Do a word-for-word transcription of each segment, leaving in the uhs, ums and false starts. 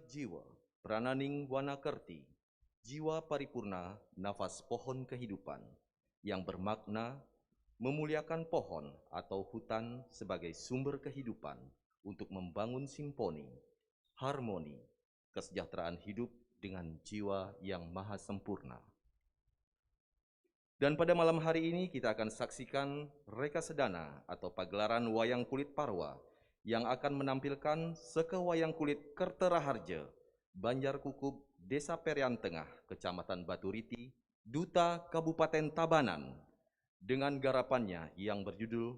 Jiwa, Prananing Wana Kerti, jiwa paripurna, nafas pohon kehidupan, yang bermakna memuliakan pohon atau hutan sebagai sumber kehidupan untuk membangun simponi, harmoni, kesejahteraan hidup dengan jiwa yang maha sempurna. Dan pada malam hari ini kita akan saksikan reka sedana atau pagelaran wayang kulit Parwa yang akan menampilkan seke wayang kulit Kerteraharja, Banjar Kukup, Desa Perian Tengah, Kecamatan Baturiti, Duta Kabupaten Tabanan, dengan garapannya yang berjudul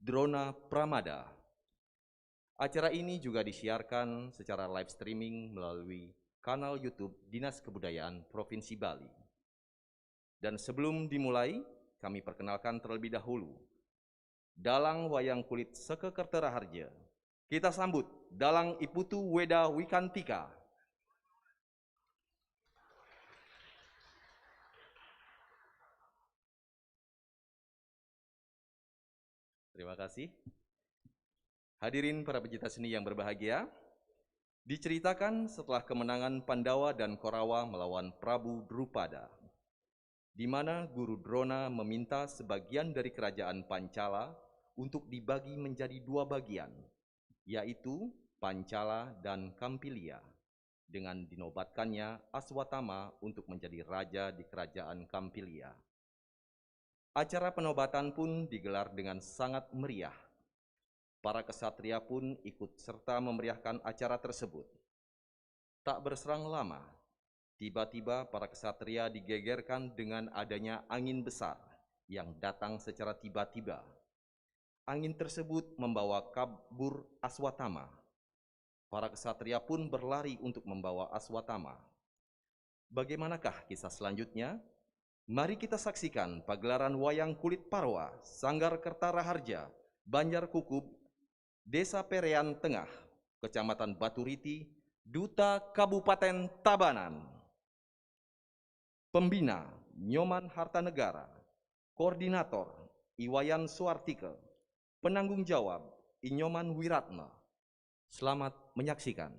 Drona Pramada. Acara ini juga disiarkan secara live streaming melalui kanal YouTube Dinas Kebudayaan Provinsi Bali. Dan sebelum dimulai, kami perkenalkan terlebih dahulu Dalang Wayang Kulit Seke Kerteraharja. Kita sambut Dalang Iputu Weda Wikantika. Terima kasih. Hadirin para pecinta seni yang berbahagia, diceritakan setelah kemenangan Pandawa dan Korawa melawan Prabu Drupada, di mana Guru Drona meminta sebagian dari kerajaan Pancala untuk dibagi menjadi dua bagian, yaitu Pancala dan Kampilia, dengan dinobatkannya Aswatama untuk menjadi raja di kerajaan Kampilia. Acara penobatan pun digelar dengan sangat meriah. Para kesatria pun ikut serta memeriahkan acara tersebut. Tak berserang lama, tiba-tiba para kesatria digegerkan dengan adanya angin besar yang datang secara tiba-tiba. Angin tersebut membawa kabur Aswatama. Para kesatria pun berlari untuk membawa Aswatama. Bagaimanakah kisah selanjutnya? Mari kita saksikan pagelaran wayang kulit Parwa, Sanggar Kertaraharja, Banjar Kukup, Desa Perean Tengah, Kecamatan Baturiti, Duta Kabupaten Tabanan. Pembina, Nyoman Hartanegara. Koordinator, Iwayan Suartike. Penanggung jawab, Inyoman Wiratma. Selamat menyaksikan.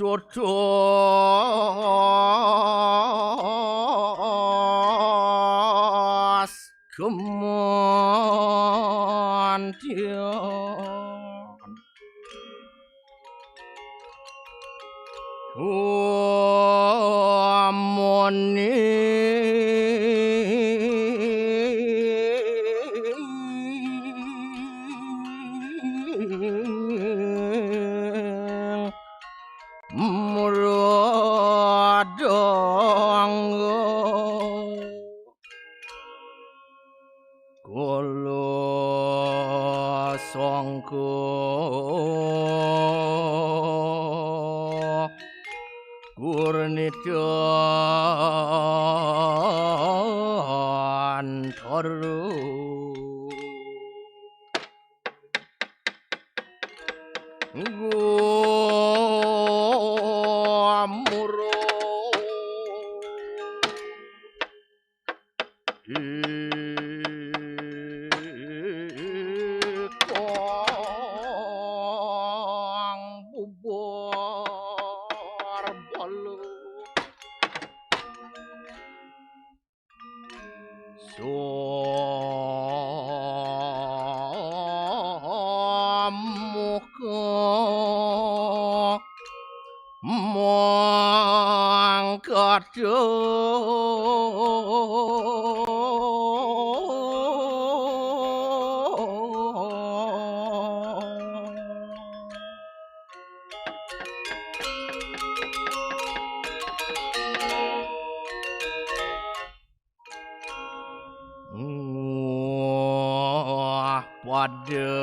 Dados kematian. Ni muradang kala sangka kurnitan tara. Gumurung ikang bubar balu. Samuka mangkada. Wah, pada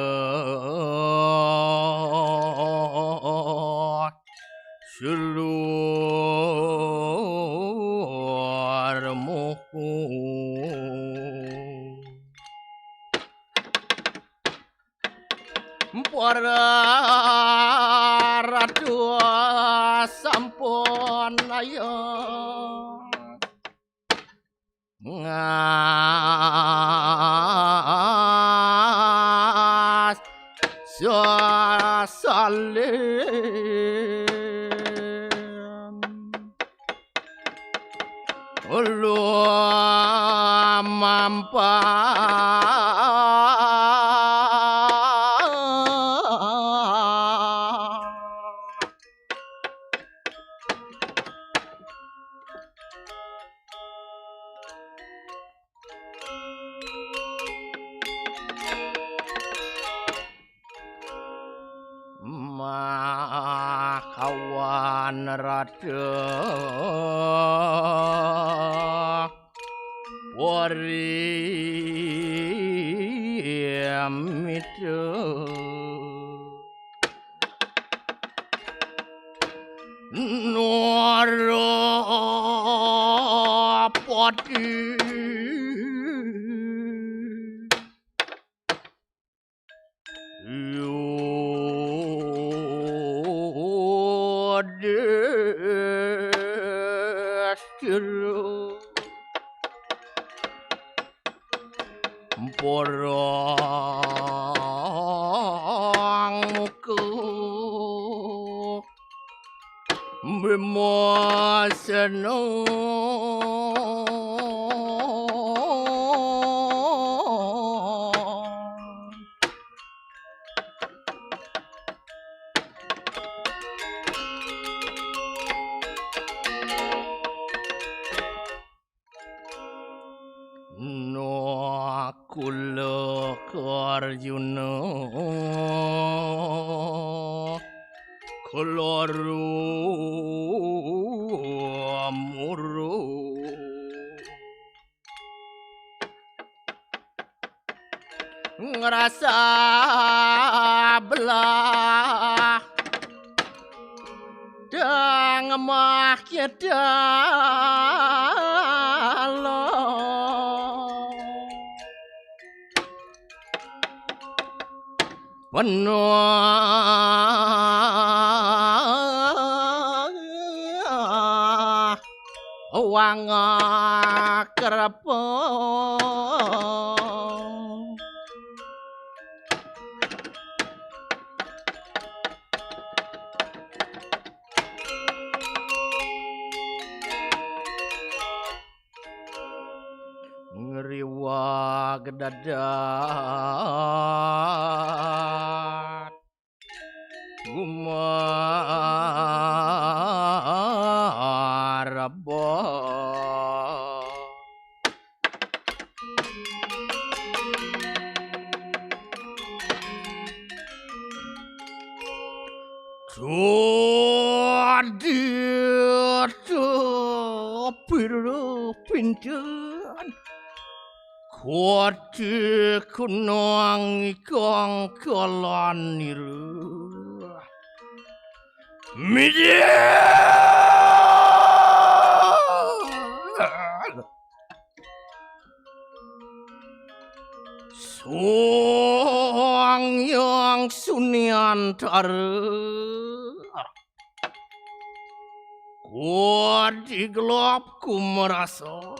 seluruh muhu. Para ratu sampun ayas ngas sasalin. Ulun mampah. Makawan rada pori mita. Narapati. Yudhistira. Porong muka Bimasena. Nakula Karjuna kalaru muru. Ngrasa belah dang mah kita lo. Penuh wang kerepung. Ngriwag dadat gumaraba. Tadi tu pira pinten kati kunang ikang kalanira. Mijil! Sang Hyang Sunyantara. Kuat digelap kumerasa.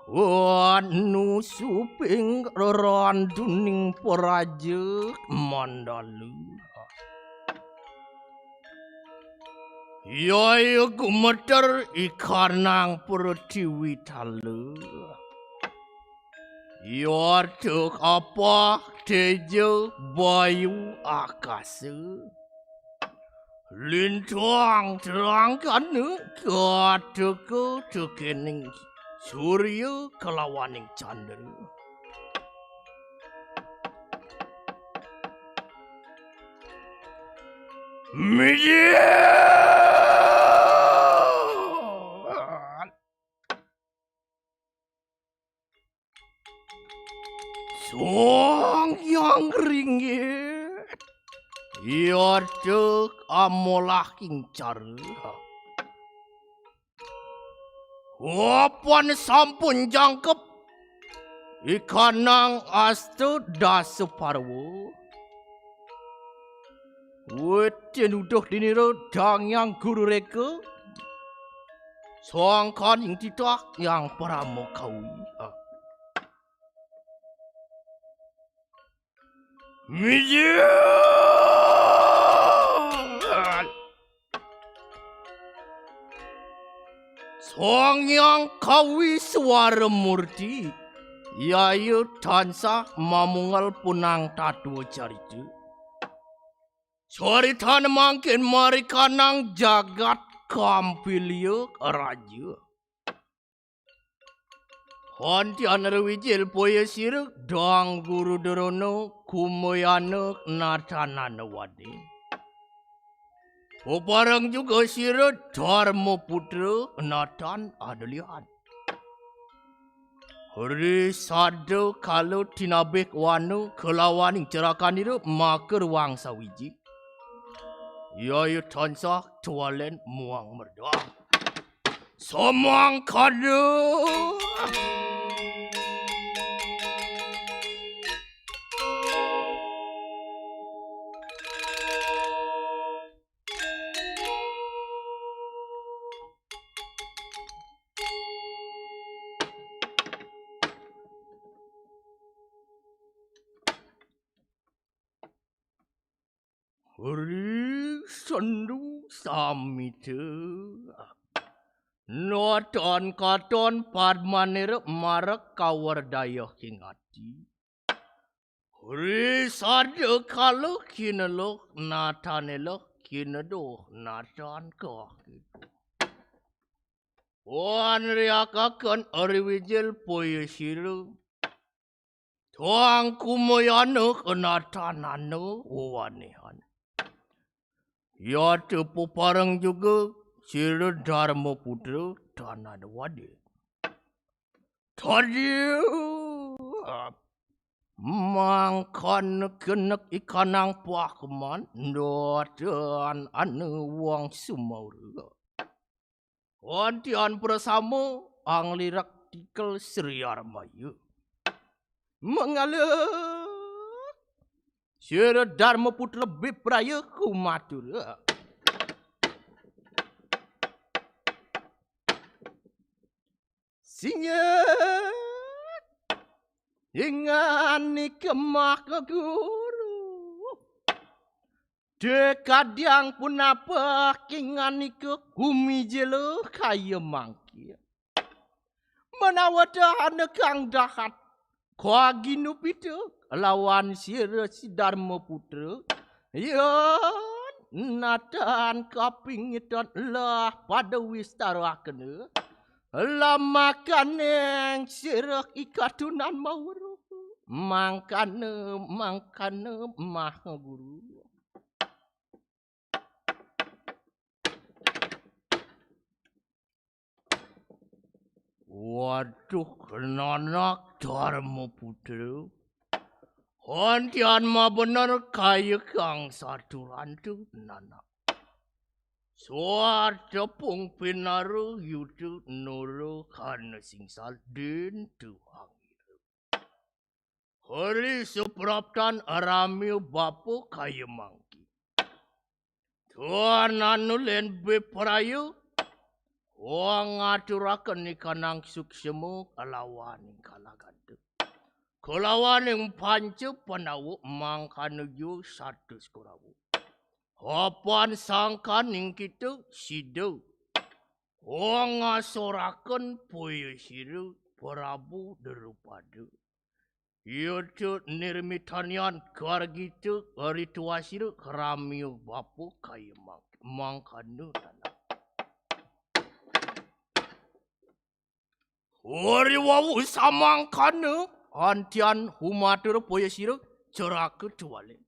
Anu suping reranduning praja Mandala. Yaya gumeter ikanang pratiwitala. Yarta apa teja bayu akasa. Lintang terangkana kateka tekening surya kalawaning candra. Mijil! Sang Hyang Ringgit. Yarta amolah kingcara. Apan sampun jangkep ikanang asta dasa parwa. Wit tinuduh dinira dangyang guru reka. Sangkaning titah yang parama kawi. Mijil! Sang Hyang Kawiswara Murti, yaya tansah mamungel punang tatwa carita. Caritane mangkin marikanang jagat Kampilia Raja. Hantian Riwijil Payasira dang guru derana kumayana natanana wadi. Pepareng juga sira Dharma Putra natan adelian. Ri sada kala tinabih wana kalawaning cerakanira maka ruang sawiji. Yaya tansah tualen muang merdang. Samangkana. Ri sendu samita. Natan katon padmanira marek kawerdaya king ati. Ri sada kala kineluk nataneluk kineduh natan kakitu. Wan riakaken Riwijil Payasira. Tuang kumayana kenatanana wewanihan. Yata pepareng juga sira Dharma Putra tanana wadi. Tadi mangkana kenek ikanang pakeman ndotan ane wong sumaura. Wantian prasama anglirak tikel Sri Armaya. Mengala sira Dharma Putra Bipraya kumatura. Singet inganika Maha Guru. Dekadiang punapa kinganika kumijila kaya mangkin. Menawa tahana kang dahat, kaginupita lawan sira Sidarma Putra, yan natan kapingitan lah pada wistarakena, lamakaneng sira ikatunan mawruh, mangkana, mangkana Maha Guru. Aduh, nanak Dharma Putra. Antian mabener kaya kang saturan tu nanak. Suar tepung pinaru yutu nuru kana singsal din tu angira. Hari supraptan arami bapa kaya mangki. Tuan anu len beprayu, wong ngaturaken ikanang suksema kalawaning kalaganta. Kalawaning panca pandawa mangkana ju satus kurawa. Apan sangkaning kita sida. Wong ngasoraken puyasira Prabu Drupada. Yata nirmitanian kargita rituasira ramya bapa kaya mang-, mangkana tanah. Uri wau samangkana antian humatur puyasira ceraka tuwalin.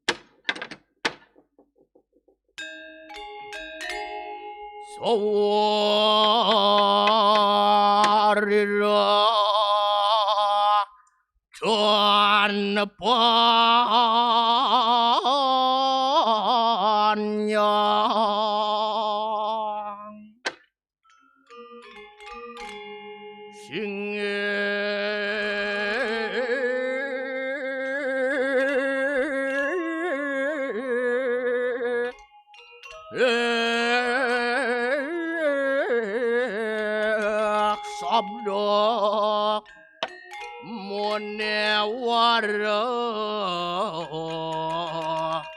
Sawarira tan panjang. Sing sabda munewara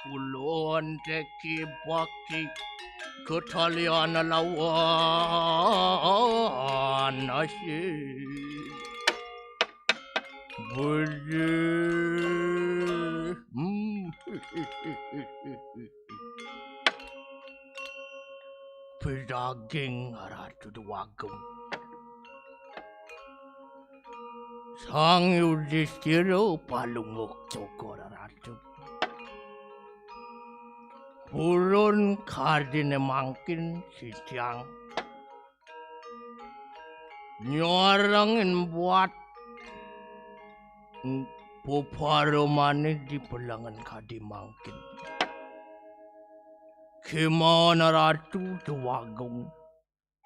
kulon teki bakti ketalian lawan nasib. Budi. Hmm. Pidaging Ratu Dewagung. Sang Yudistira palungguh Cokor Ratu. Purun kadine mangkin sitiang nyarengin buat peparomane di pelengan kadi mangkin. Kemawon Ratu Dewagung,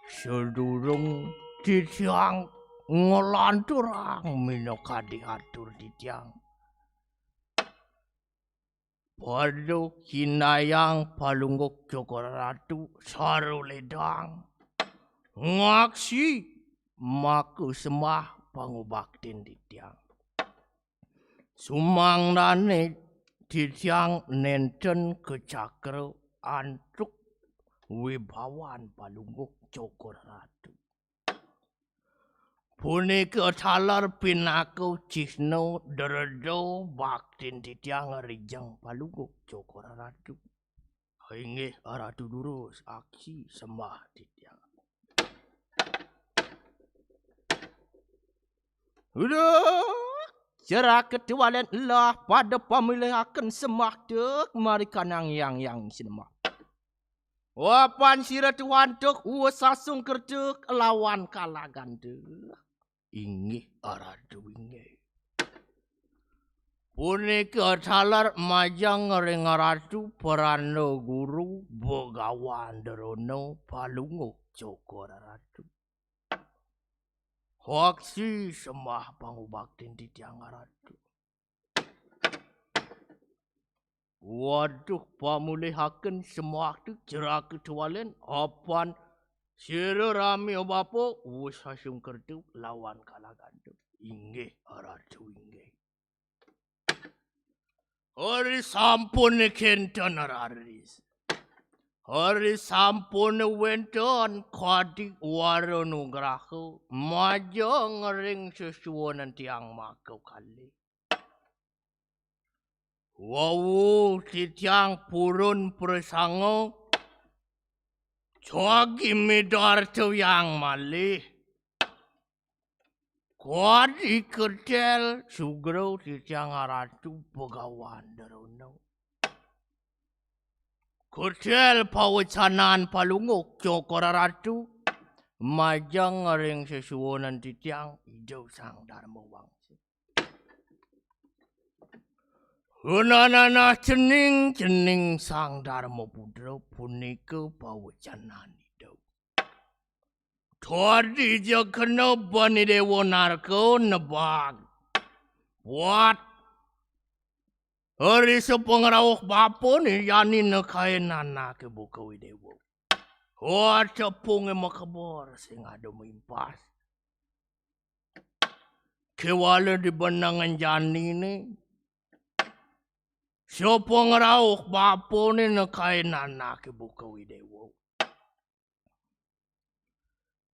sadurung titiang nglanturang minakadi atur titiang. Pada kinayang palungguh Cokor Ratu saruledang ngaksi maka sembah pangubaktin titiang. Sumangdane titiang nenten kacakra antuk wibawan palungguh Cokor Ratu. Punika taler pinaka cihna dreda baktin titiang rijeng palungguh Cokor Ratu. Inggih Ratu durus aksi sembah titiang. Uduh, ceraka tuwalen elah pada pamilihaken sembah tuk marikanang yang yang sembah. Wapan sira tuhan tuk uwa sasung kertuk lawan kalagan tuk. Inggih Ratu inggih. Punika taler majeng ring Ratu Pranda Guru Begawan Drona palungguh Cokor Ratu. Aksi sembah pangubaktin titiang Ratu. Waduh, pamulihaken sembah tuk ceraka tuwalen apan sira rami bapa wus sasung kertu lawan kalagan tuk. Inggih Ratu inggih. Hari sampun kenten raris. Hari sampun wenten kadi wara nugraha majeng ring sesuunan tiang maka kalih. Wau titiang purun prasanga jagi midarta yang malih. Kadi ketel sugra titiang Ratu Begawan Drona. Ketel pawecanan palungguh Cokor Ratu Majeng ring sesuwunan titiang Ida Sang Darma Wangsa. Hunanana cening-cening Sang Darma Putra punika pawecanan Ida. Dadi ja kena bani Dewa Narka nebak. Buat. Hari sepengrauh bapane yani nekain anake buka Widewa. Wah, tepung makebor sing ada mimpas. Kewala di benangan janine. Sepengrauh bapane nekain anake buka Widewa.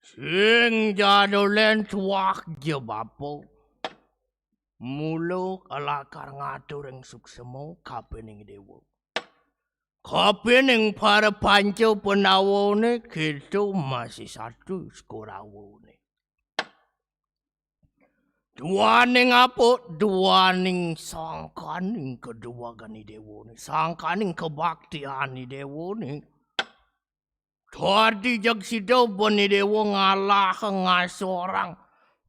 Sing jadolen tuak ja bapa. Mula alakar ngatur ing suksema kapining Dewa. Kapining para panca Pandawane kita masih satu sekurawane. Duaning apa? Duaning sangkaning kedua gani Dewane. Sangkaning kebaktian Dewane. Dadi jeg sida bani Dewa ngalah ngasorang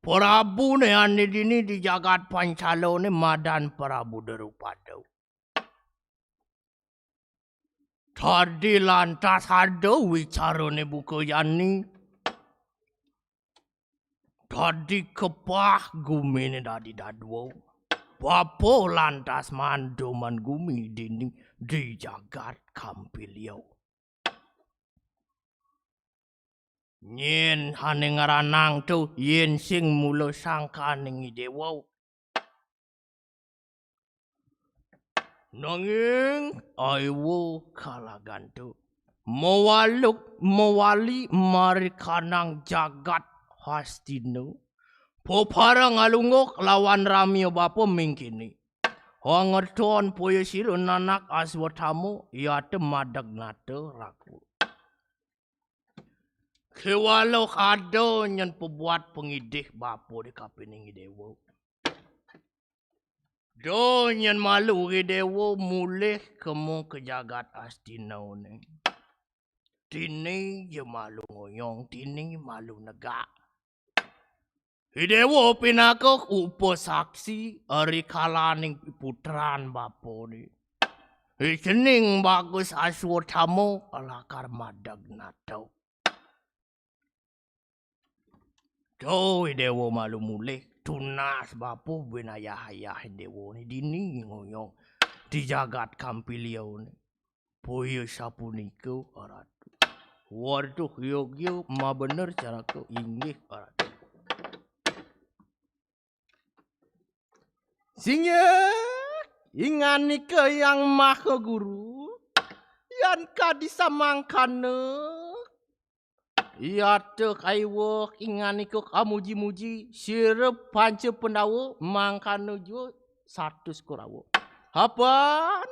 Prabune ane dini di jagat Pancalane madan Prabu Drupada. Dadi lantas ada wicarane buka jani. Dadi kepah gumine dadi dadua. Bapa lantas manduman gumi dini di jagat Kampilia. Nyen ane ngranang tu yen sing mula sangkaning Dewa. Nanging aiwa kalagan tu. Mawaluk mawali marikanang jagat Hastina. Poparang alungguh lawan ramya bapa mingkini. Hangerton poya sira nanak Aswatama yata madeg nata raku. Kewala ada nyen pebuat pengidih bapa di kapining Dewa. Do nyen malu Dewa mulih kemu ke jagat Astina ne. Dini je malu ngoyong, dini malu negak. Dewa pinaka upasaksi ari kalaning putran bapane. Cening bagus Aswatama alakar madeg nata. Doi Dewa malu mulih tunas bapa bin ayah-ayah Dewa ni dini ngoyong di jagat Kampilia ni. Boya sapunika, Ratu. Waduh, yogya mabener caraka inggih, Ratu. Singgih, inganika Yang Maha Guru, yan kadi samangkana. Yata kaiwa inganika kamuji-muji, sira panca Pandawa mangkana jua satus Kurawa. Hapan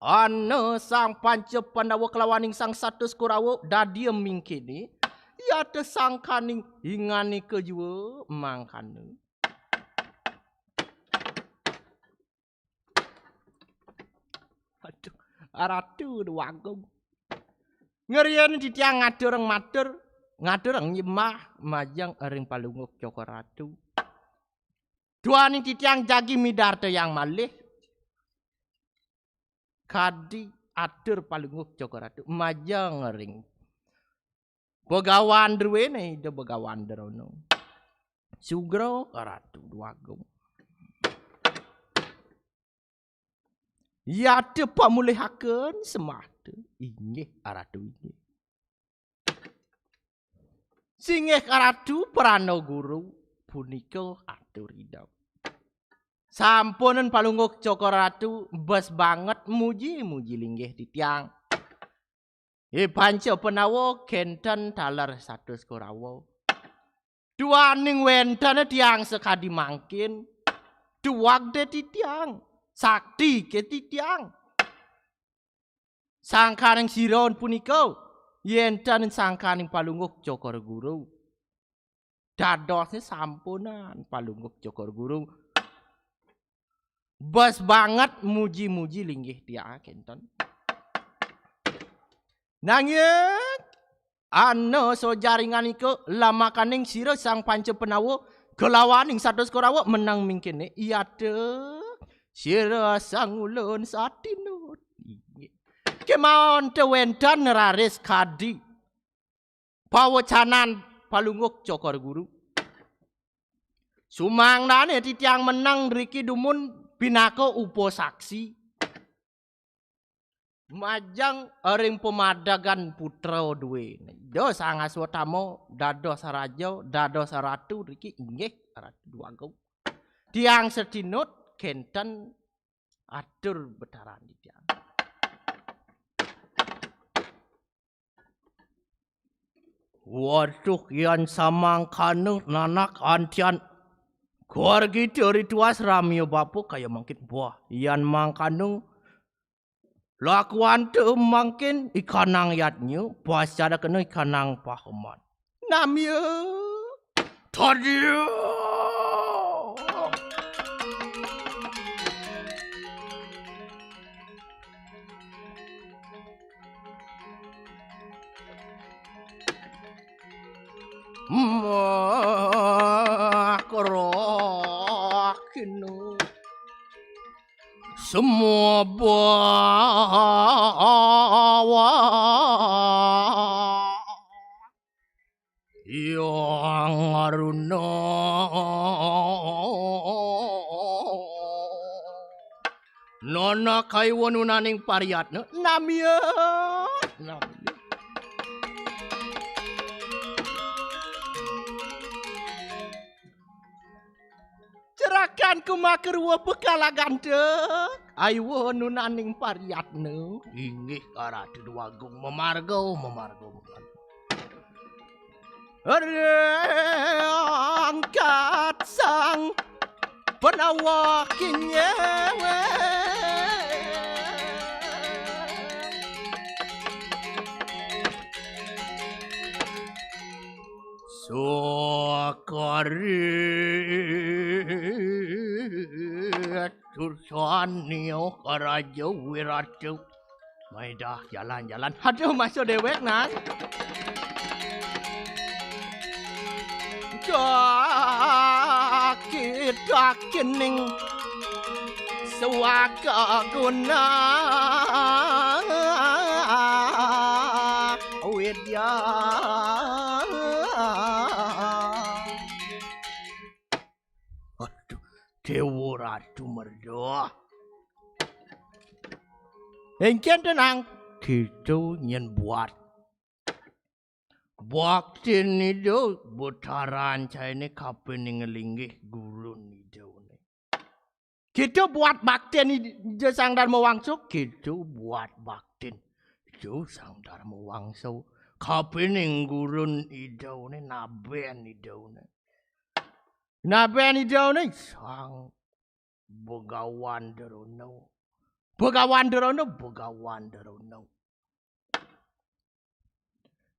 ana sang panca Pandawa kalawaning sang satus Kurawa dadia mingkini, yata sangkaning inganika jua mangkana. Aduh, Ratu Déwa Agung. Ngriin titiang ngaturang matur, ngaturang nyembah majeng ring Palungguh Cokor Ratu. Duaning titiang jagi midartayang malih kadi atur Palungguh Cokor Ratu majeng ring Bagawan druene Ida Bagawan Drona. Sugra Ratu Déwa Agung. Yata pamulihaken semahta. Inggih, Ratu, inggih. Singgih Ratu Prana Guru punika atur Ida. Sampunen Palungguh Cokor Ratu bes banget muji-muji linggih titiang. Eh, panca Pandawa kenten taler satus Kurawa. Duaning wenten tiang sakadi mangkin, duwagde titiang, sakti ke titiang. Sangkaning sira punika, yenten sangkaning Palungguh Cokor Guru. Dadosne sampunan Palungguh Cokor Guru. Bes banget muji-muji linggih tiang kenten. Nanging Ana sajaringan ika lamakaning sira Sang Panca Penawa kalawaning satus Korawa menang mingkene. Iyata sira Sang Ulun Satinut. Inggih. Kemawon te wenten raris kadi pawecanan Palungguh Cokor Guru. Sumangdane titiang menang riki dumun pinaka upasaksi. Majeng ring pamadegan putra duwene. Ida Sang Aswatama dados raja, dados ratu riki inggih Ratu Dwagung. Tiang Satinut kenten atur betaran titiang. Waduh, yan samangkana nanak antian keluarga dari tuas ramya bapa kaya mangkin. Wah, yan mangkana lakuan tu mangkin ikanang yatnya, pasada kena ikanang pahaman. Namya. Tadi. Makrakina semua bawa yang aruna. Nana kaiwa nunaning pariyatna namya. Namya. Cerakan kumakerwa pekalagan te. Aiwa nunaning pariyatna. Inggih Ratu Dwagung memarga, memarga, memarga. Angkat sang penawa kinyewe. Sakarit tursanio karaja wiratu. Maidah jalan-jalan. Aduh, masuk dewek, Nang. Dakit-dakining suaka guna widya. Aduh, Dewa Ratu merda. Engken tenang, kita nyen buat. Baktin Ida betaran caine kapining linggih gurun Ida ne. Kita buat baktin Ida Sang Dharma Wangsa, kita buat baktin Ida Sang Dharma Wangsa kapining gurun Ida ne, naben Ida ne. Naben Ida ne Sang Begawan Drona. Begawan Drona, Begawan Drona.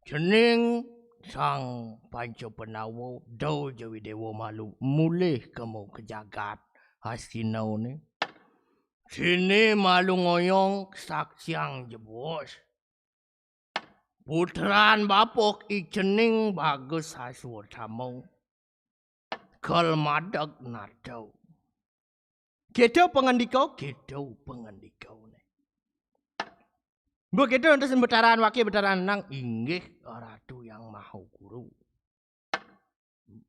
Cening Sang Panca Penawa, Dau Jawi Dewa malu mulih kemu ke jagat Hastina ne. Sini malu ngoyong saksiang jebos. Putran bapok icening bagus haswatama. Kal madeg nadau. Kita pangandika, kita pangandika ne. Begitu enten betaran waki betaran nang inggih Ratu Yang Maha Guru.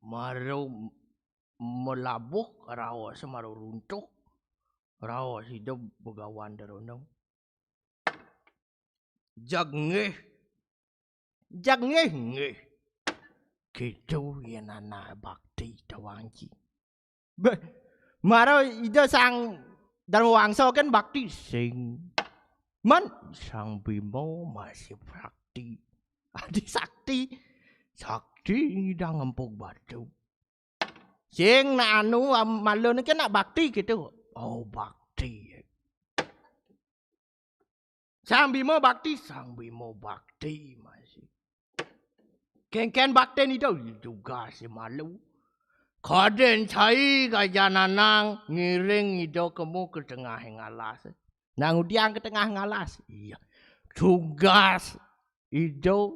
Maru melabuh raos maru runtuh raos Ida Begawan Drona. Jag nggih. Jag nggih, nggih. Gitu yen ana bakti tawang ci. Beh, mara Ida Sang Dharma Wangsa kan bakti sing. Man Sang Bima masih bakti. Adi sakti. Sakti ngidang empuk batu. Sing nak anu am- malu ni kan nak bakti gitu. Oh, bakti. Sang Bima bakti, Sang Bima bakti masih. Kengken bakti ni tau juga si malu. Kaden cai kajananang ngiring Ida kemu ke tengah ngalas. Nang udiang ke tengah ngalas. Iya. Tugas Ida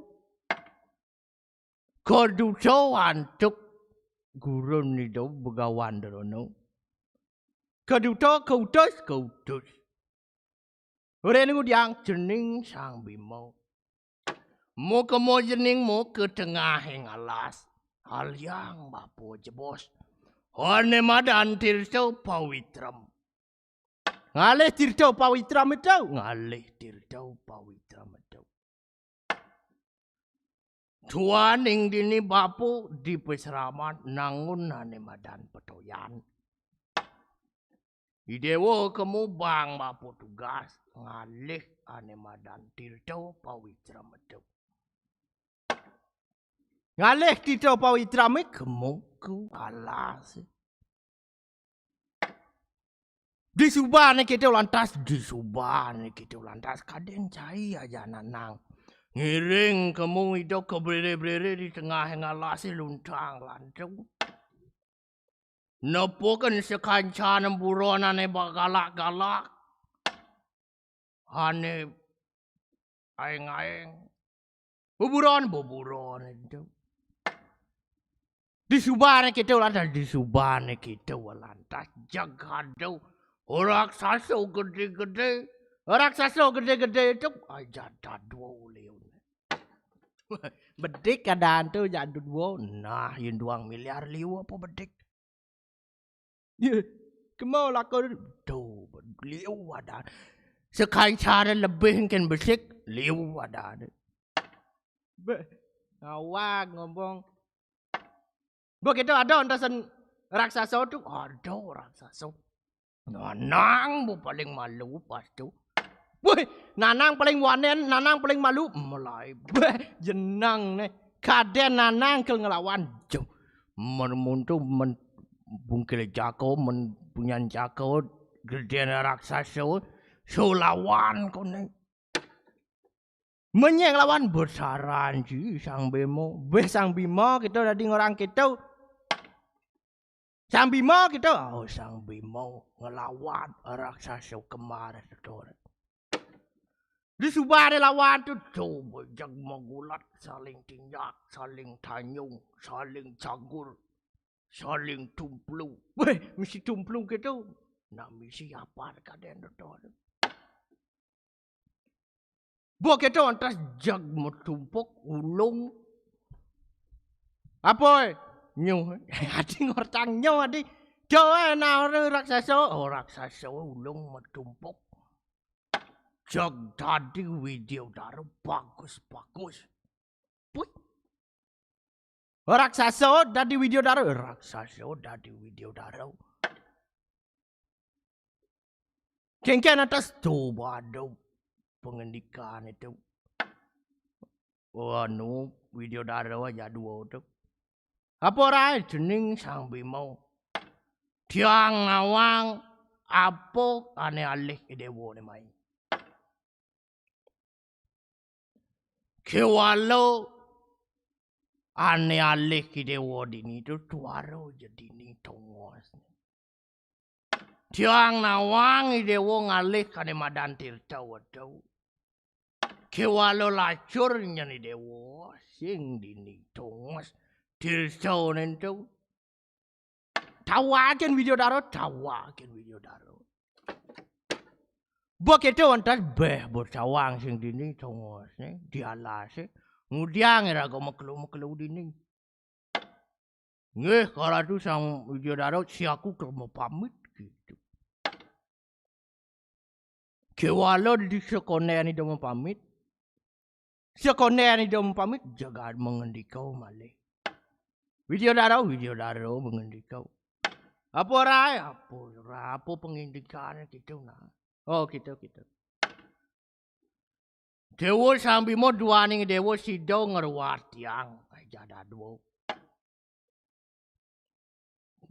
Kaduta antuk gurun Ida Begawan Drona. Kaduta kautus kautus. Ora ngudiang cening Sang Bima. Mo kemo cening mo ka tengahing alas. Aliang bapa jebos. Ane madan Tirta Pawitra. Ngalih Tirta Pawitra metu, ngalih Tirta Pawitra metu. Tuaning dini bapa di pasraman nangun ane madan Petoyan. Idewa kemu bang bapa tugas ngalih ane madan Tirta Pawitra metu. Ngalih Tirta Pawitra me kemu ku alas. Disubane kita lantas, disubane kita lantas, kaden cai aja nanang. Ngiring kemu Ida ka brere-brere di tengahing alase luntang lantung. Nepukin sekancane buron ane bagalak-galak. Ane aeng-aeng. Buburon, buburon itu. Disubane kita lantas, disubane kita lantas. Jagado. Raksasa gede-gede. Raksasa gede-gede itu aja dadua uliun. Bedik keadaan tu jadu dua. Nah, yen duang miliar liu apa bedik? Ya, kemau lakon tu liu ada. Sekancane lebih mungkin besik liu ada. Be, awak ngomong. Begitu ada ontasan raksasa tu, ada raksasa. Nanang bu paling malu pas tu. Woi, nanang paling wanen, nanang paling malu, mulai. Beh, jenang ne. Kaden nanang kel ngelawan. Jauh. Men muntu men bungkil jako, men punyan jako, geden raksasa, so lawan kone. Menyeng lawan besaran ji Sang Bima. Beh Sang Bima kita dadi ngorang kita. Sang Bima kita, oh Sang Bima ngelawan raksasa kemar setor. Disubane lawan tu coba jag magulat, saling tinjak, saling tanyung, saling cagur, saling tumplu. Weh, misi tumplu kita. Nah, misi apa kaden tu? Bo kita ontas jag metumpuk ulung. Apa? Nyuh. Adi ngortang nyuh adi. Jawa na orang raksasa, oh raksasa ulung metumpuk. Jag tadi Widya Dara bagus-bagus. Puih. Raksasa dadi Widya Dara, raksasa dadi Widya Dara. Kengken atas tu badu pengendikan itu. Anu Widya Dara aja dua tu. Apa rai jening Sang Bima? Tiang nawang apa ane alih Idewa ne mai. Kewala ane alih Idewa dini tu tuara je dini tongos. Tiang nawang Idewa ngalih kane madan Tirta Wetu. Kewala lacur nyen Idewa sing dini tongos Tirta nentu. Tawakin Widya Dara, tawakin Widya Dara. Begitu ontas beh bercawang sing dini tongos ne dialase ngudiang iraga mekelu-mekelu dini. Nggih, kala tu Sang Widya Dara siaku kerma pamit gitu. Kewala di sekonen Ida mapamit. Sekonen Ida mapamit jagat mengendika malih. Widya Dara, Widya Dara mengendika. Apa rai? Apa rai? Apa pengendikane kita nah? Oh, kita, kita. Dewa Sang Bima duaning Dewa sida ngruat tiang. Aja dadua.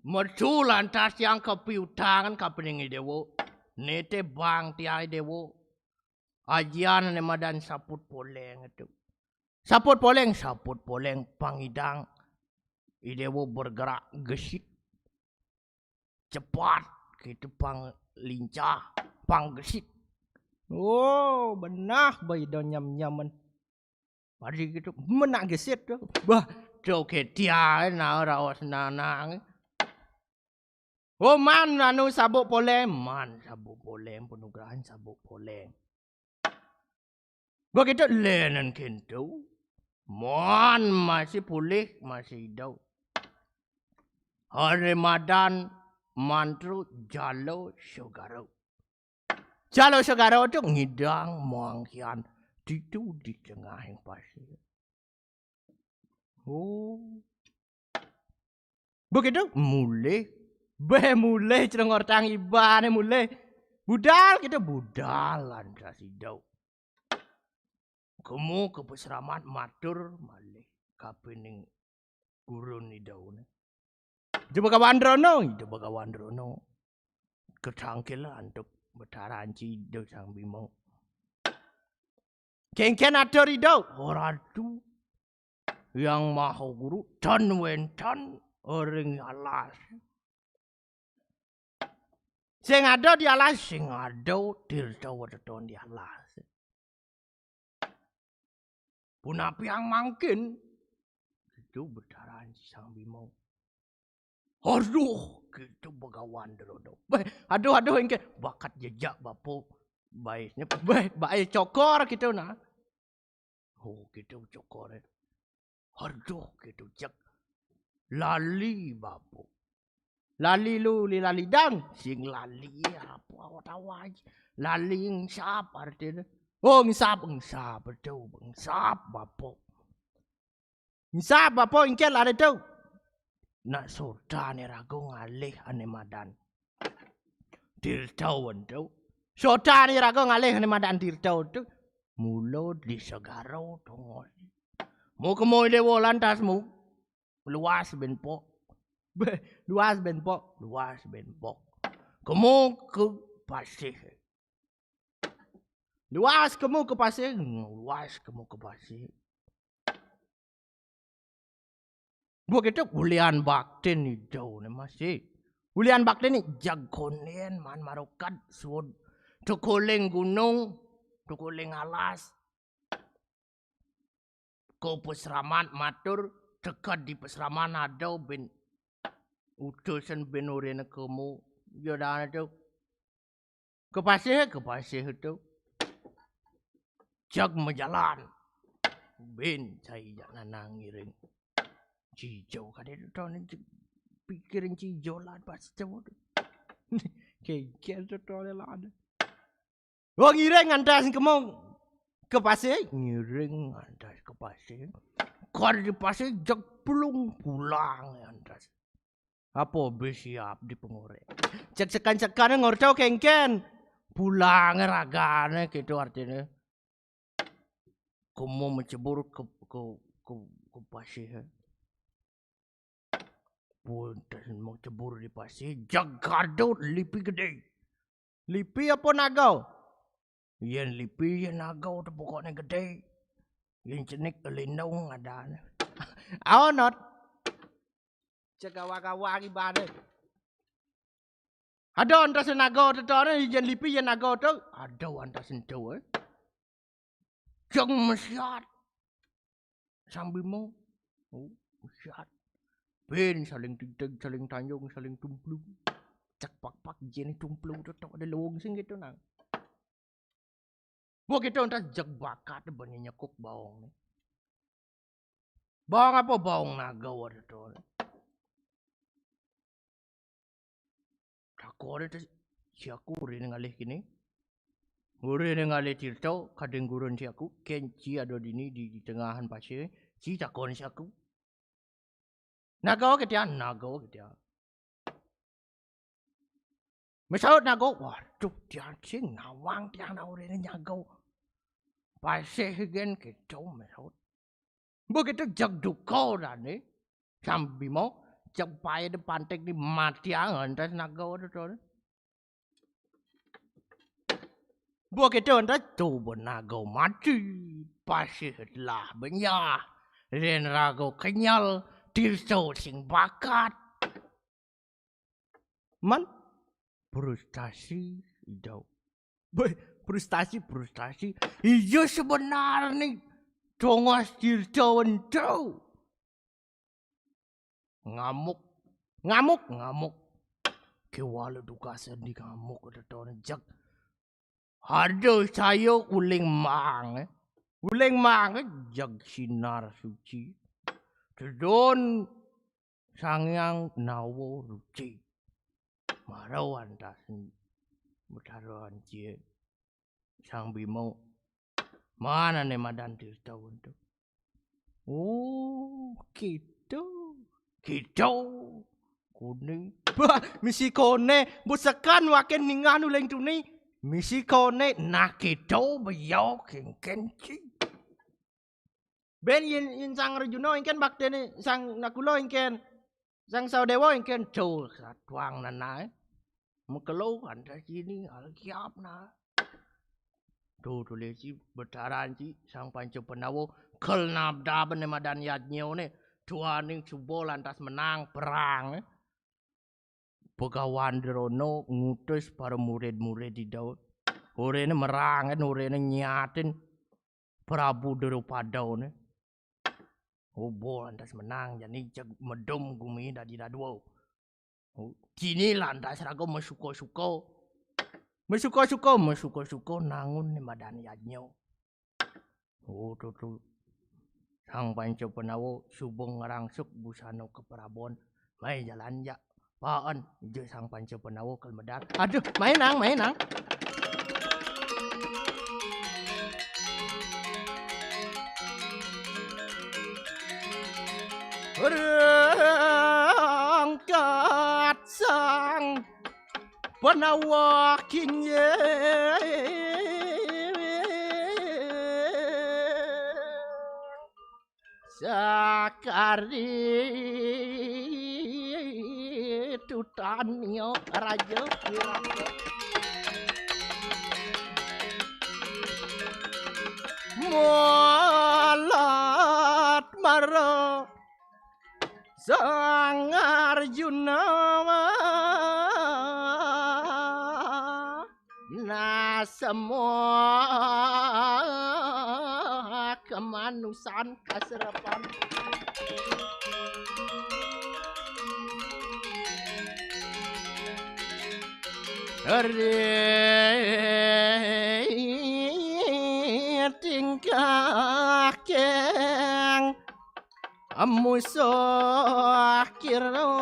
Metu lantas tiang kapiutangan kapening Dewa. Nete bang tiang Dewa. Ajian ne madan saput poleng itu. Saput poleng, saput poleng pangidang. Idewa bergerak gesit. Cepat gitu pang lincah, pang gesit. Oh, benah ba Ida nyam-nyaman. Mari gitu, menak gesit tu. Bah, Tuh ketiae na raos nanang. Oh, man anu sabuk polem, man sabuk polem, panugrahan sabuk polem. Begitu lenen kintu. Man masih pulih, masih idup. Hari madan mantru jalo segara. Jalo segara tu ngidang mangkian ditu di tengahing pasir. Oh. Begitu mulih. Beh, mulih celengor tang ibane mulih. Budal kita budal lantas idup. Kemu ke peseramat matur malih kapining gurun idaune. Ida Bagawan Drono, Ida Bagawan Drono. Ketangkil antuk Betara Anci Ida Sang Bima. Kengken atur Ida, oh Ratu. Yang Maha Guru, tan wenten ring alas. Sing ada di alas, sing ada tirta weteton di alas. Punapi yang mangkin? Itu Betara Anci Sang Bima. Aduh, gitu Bagawan Drono. Beh, aduh, aduh, engke bakat jejak bapo. Baisnya, beh, bae cokor gitu nah. Oh, gitu cokore. Aduh, gitu cek. Lali bapo. Lali lu, li lali dang. Sing lali apa awat awai. Lali engsap artine. Oh, engsap, engsap, betul, engsap bapo. Engsap bapo engke lari tu. Nak sotane raga ngalih ane madan tirta wento. Sotane raga ngalih ane madan tirta tu. Mula di segara tongos. Mau kemoi dewa lantasmu. Luas ben pok. Beh, luas ben pok, luas ben pok. Kemu ke pasih. Luas kemu ke pasih, luas kemu ke pasih. Begitu ulian baktin idaune masih. Ulian baktin ni jagonen man marokat suud. Tukuling gunung, tukuling alas. Ko peseramat matur, teka di peseramat ada ben utusan ben orene kemu. Ya dane tu. Ke pasih, ke pasih tu. Jag majalan. Ben cai jak nanang ngiring. Cijo kade tu tone pikirin cijo lah pas cewek. Kengken tu tone lah ada. Wah, ngiring ngantas kemu ke pasih, ngiring ngantas ke pasih. Kar di pasih jeg plung pulang ngantas. Apa be siap di pengorek. Cek sekan-sekan ngortau kengken. Pulang ragane gitu artine. Kemu mencebur ke, ke, ke, ke pasih. Punten mencebur di pasih, jagadut lipi gede. Lipi apa naga? Yen lipi, yen naga tu pokokne gede. Yen cenik lindung adane. Aonot. Cek gawa-gawa gibane. Ada antas naga tu tone, yen lipi, yen naga tu. Ada antas tu, eh. Jeng mesiat. Sambil mau. Oh, mesiat. Ben saling tigteg, saling tanjung, saling tumplung. Cek pak-pak jene tumplung tu tok ada lowong sing gitu nang. Begitu antas jeg bakat bani nyekuk baong ni. Baong apa baong naga ada tu. Takone tu siaku urine ngalih kini. Urine ngalih tirta kading gurun siaku, ken ci ada dini di, di tengahan pasir, ci takon siaku. Naga ketia, naga ketia. Mesaut naga, waduh, tiang sing nawang tiang na urine nyaga. Pasih gen keto mesaut. Begitu jeg duka dane, sambil mau, jeg pae de pantek ni matiang antas naga tu. Begitu antas tu naga mati, pasih telah benyah, ren raga kenyal, tirta sing bakat. Man, frustasi idau. Beh, frustasi, frustasi. Iya sebenarnya tongos tirta wento. Ngamuk. Ngamuk, ngamuk. Kéwala dukasan di ngamuk tetone jeg. Aduh, saya uling mang. Uling mang jeg sinar suci. Tedon Sang Hyang Nawa Ruci. Mara antas Betara Anci Sang Bima. Mana né madan tirta untuk? Oh, gitu. Gitu. Kuning. Bah, misi koné, busekan waken ningan uling tuni. Misi koné, nah gitu, beliau kéngkén ci. Ben yen, yen Sang Arjuna éngkén bakténé Sang Nakula éngkén. Sang Sadewa éngkén, tuh, satuang nanaé. Mekelo antas ini, alkiap nah. Tuh, tulis ci Betara Anci Sang Panca Pandawa, kel nabdaben madan yadnyané. Tuaning suba lantas menang perang. Begawan Drona ngutus para murid-murid Ida. Uréné merang, uréné nyatin Prabu Drupadané. Uba lantas menang, jani jeg medum gumi dadi dadua. Oh, kini lantas raga masuka-suka. Masuka-suka, masuka-suka nangun né madan yadnya. Oh, tutu. Sang Panca Pandawa suba ngrangsuk busana keprabon. Mai jalan ja. Paan, ija Sang Panca Pandawa kel medar. Aduh, mai nang, mai nang. Rangkat Sang Pandawa kinjeng. Sakari tutanya raja. Molat mara Sang Arjuna. Nah, semua kemanusan kasrepan. Hari tingkah keng musuh kira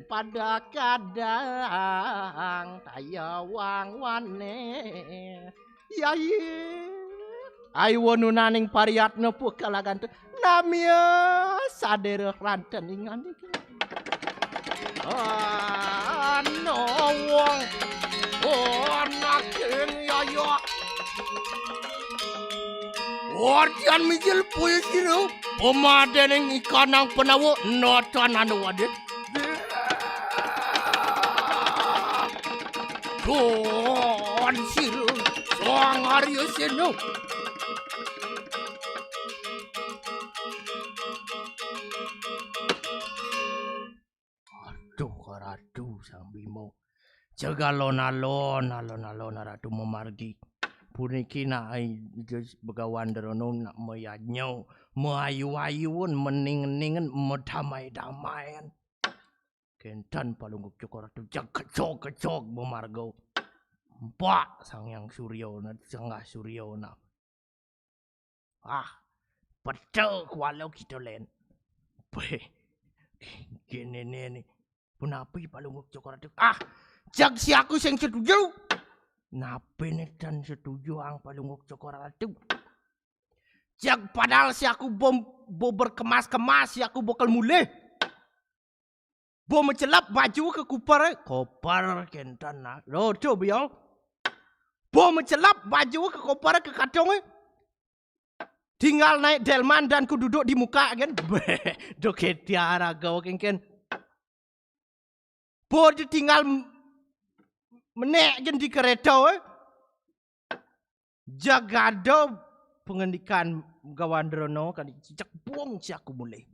pada kadang tayawang wane. Yai. Ai wonunaning pariyatna pukalagan tu. Namya sadera ranteningan iki. Ana wong. Ana king yaya. Wardian mijil puisi ru. Pemadening ikanang penawa natan anu wadit. Tuan Siru, Sang Arya Sena. Aduh, Ratu Sang Bima. Jeg alon-alon, alon-alon Ratu mamargi. Puniki nak ai Begawan Drona nak mayadnya, maayu-ayun, mening-ningen, madamai-damaian. Kenten Palungguh Cokor Ratu jeg kecog-kecog mamarga. Empak Sang Hyang Surya na, Sang Surya na. Ah, peta kuala kita len. Beh, kene ne ni. Punapi Palungguh Cokor Ratu? Ah, jeg siaku sing setuju. Napi ne tan setuju ang Palungguh Cokor Ratu? Jeg padahal siaku bom, bo berkemas-kemas, siaku bokel mulih. Bo mecelep baju ke kuper, koper kenten nah. Lo, tu biar. Bo mecelep baju ke koper ke katung, eh. Tinggal naik delman dan ku duduk di muka kan. Doket tiara gau kengken. Bo ditinggal m-, menek kan di kereta, eh. Jagada pengendikan Gawan Drona kan cicak buang siaku mulih.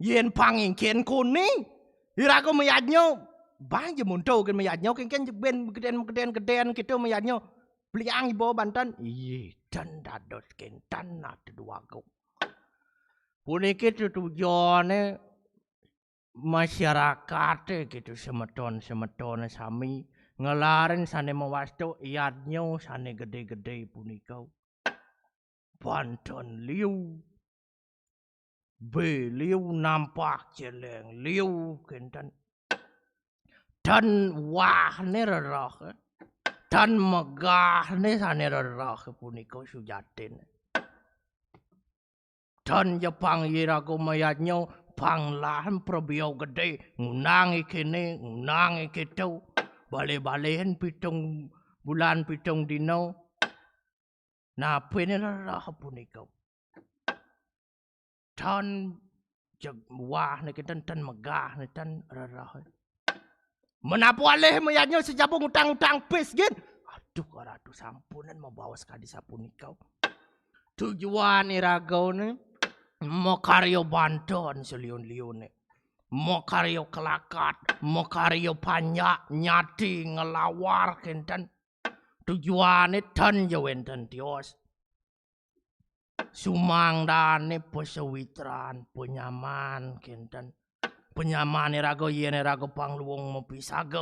Yen pangingken kone, iraga mayadnya, bang je monto ken mayadnya, ken, ken ben geden, geden, geden kita mayadnya. Beliang iba bantan, iye, dan dados kentan nate duago. Puniki tetujone masyarakaté gitu, semeton-semetoné sami ngelarin sané mawasta yadnya sané gedé-gedé punika. Banten liu, bé liu, nampak céléng liu, kénten. Tan wahné rereh, tan megahné sané rereh punika sujatiné. Tan ja pang iraga mayadnya panglahan prabiau gedé, ngundang kéné, ngundang kéto. Balé-baléhan pitung bulan, pitung dina. Napiné rereh punika? Tan jeg wahné kénten, tan megahné, tan rereh. Menapa alih mayadnya sejaba ngutang-ngutang pis gén? Aduh, Ratu, sampunan mabaos kadi sapunika. Tujuan iragané makarya banten seliun-liuné. Makarya kelakat, makarya panjak, nyati ngelawar kénten. Tujuané tan ja wénten tios. Sumangdané pasawitran, panyaman kénten. Panyaman iraga yén iraga pangluung mapisaga,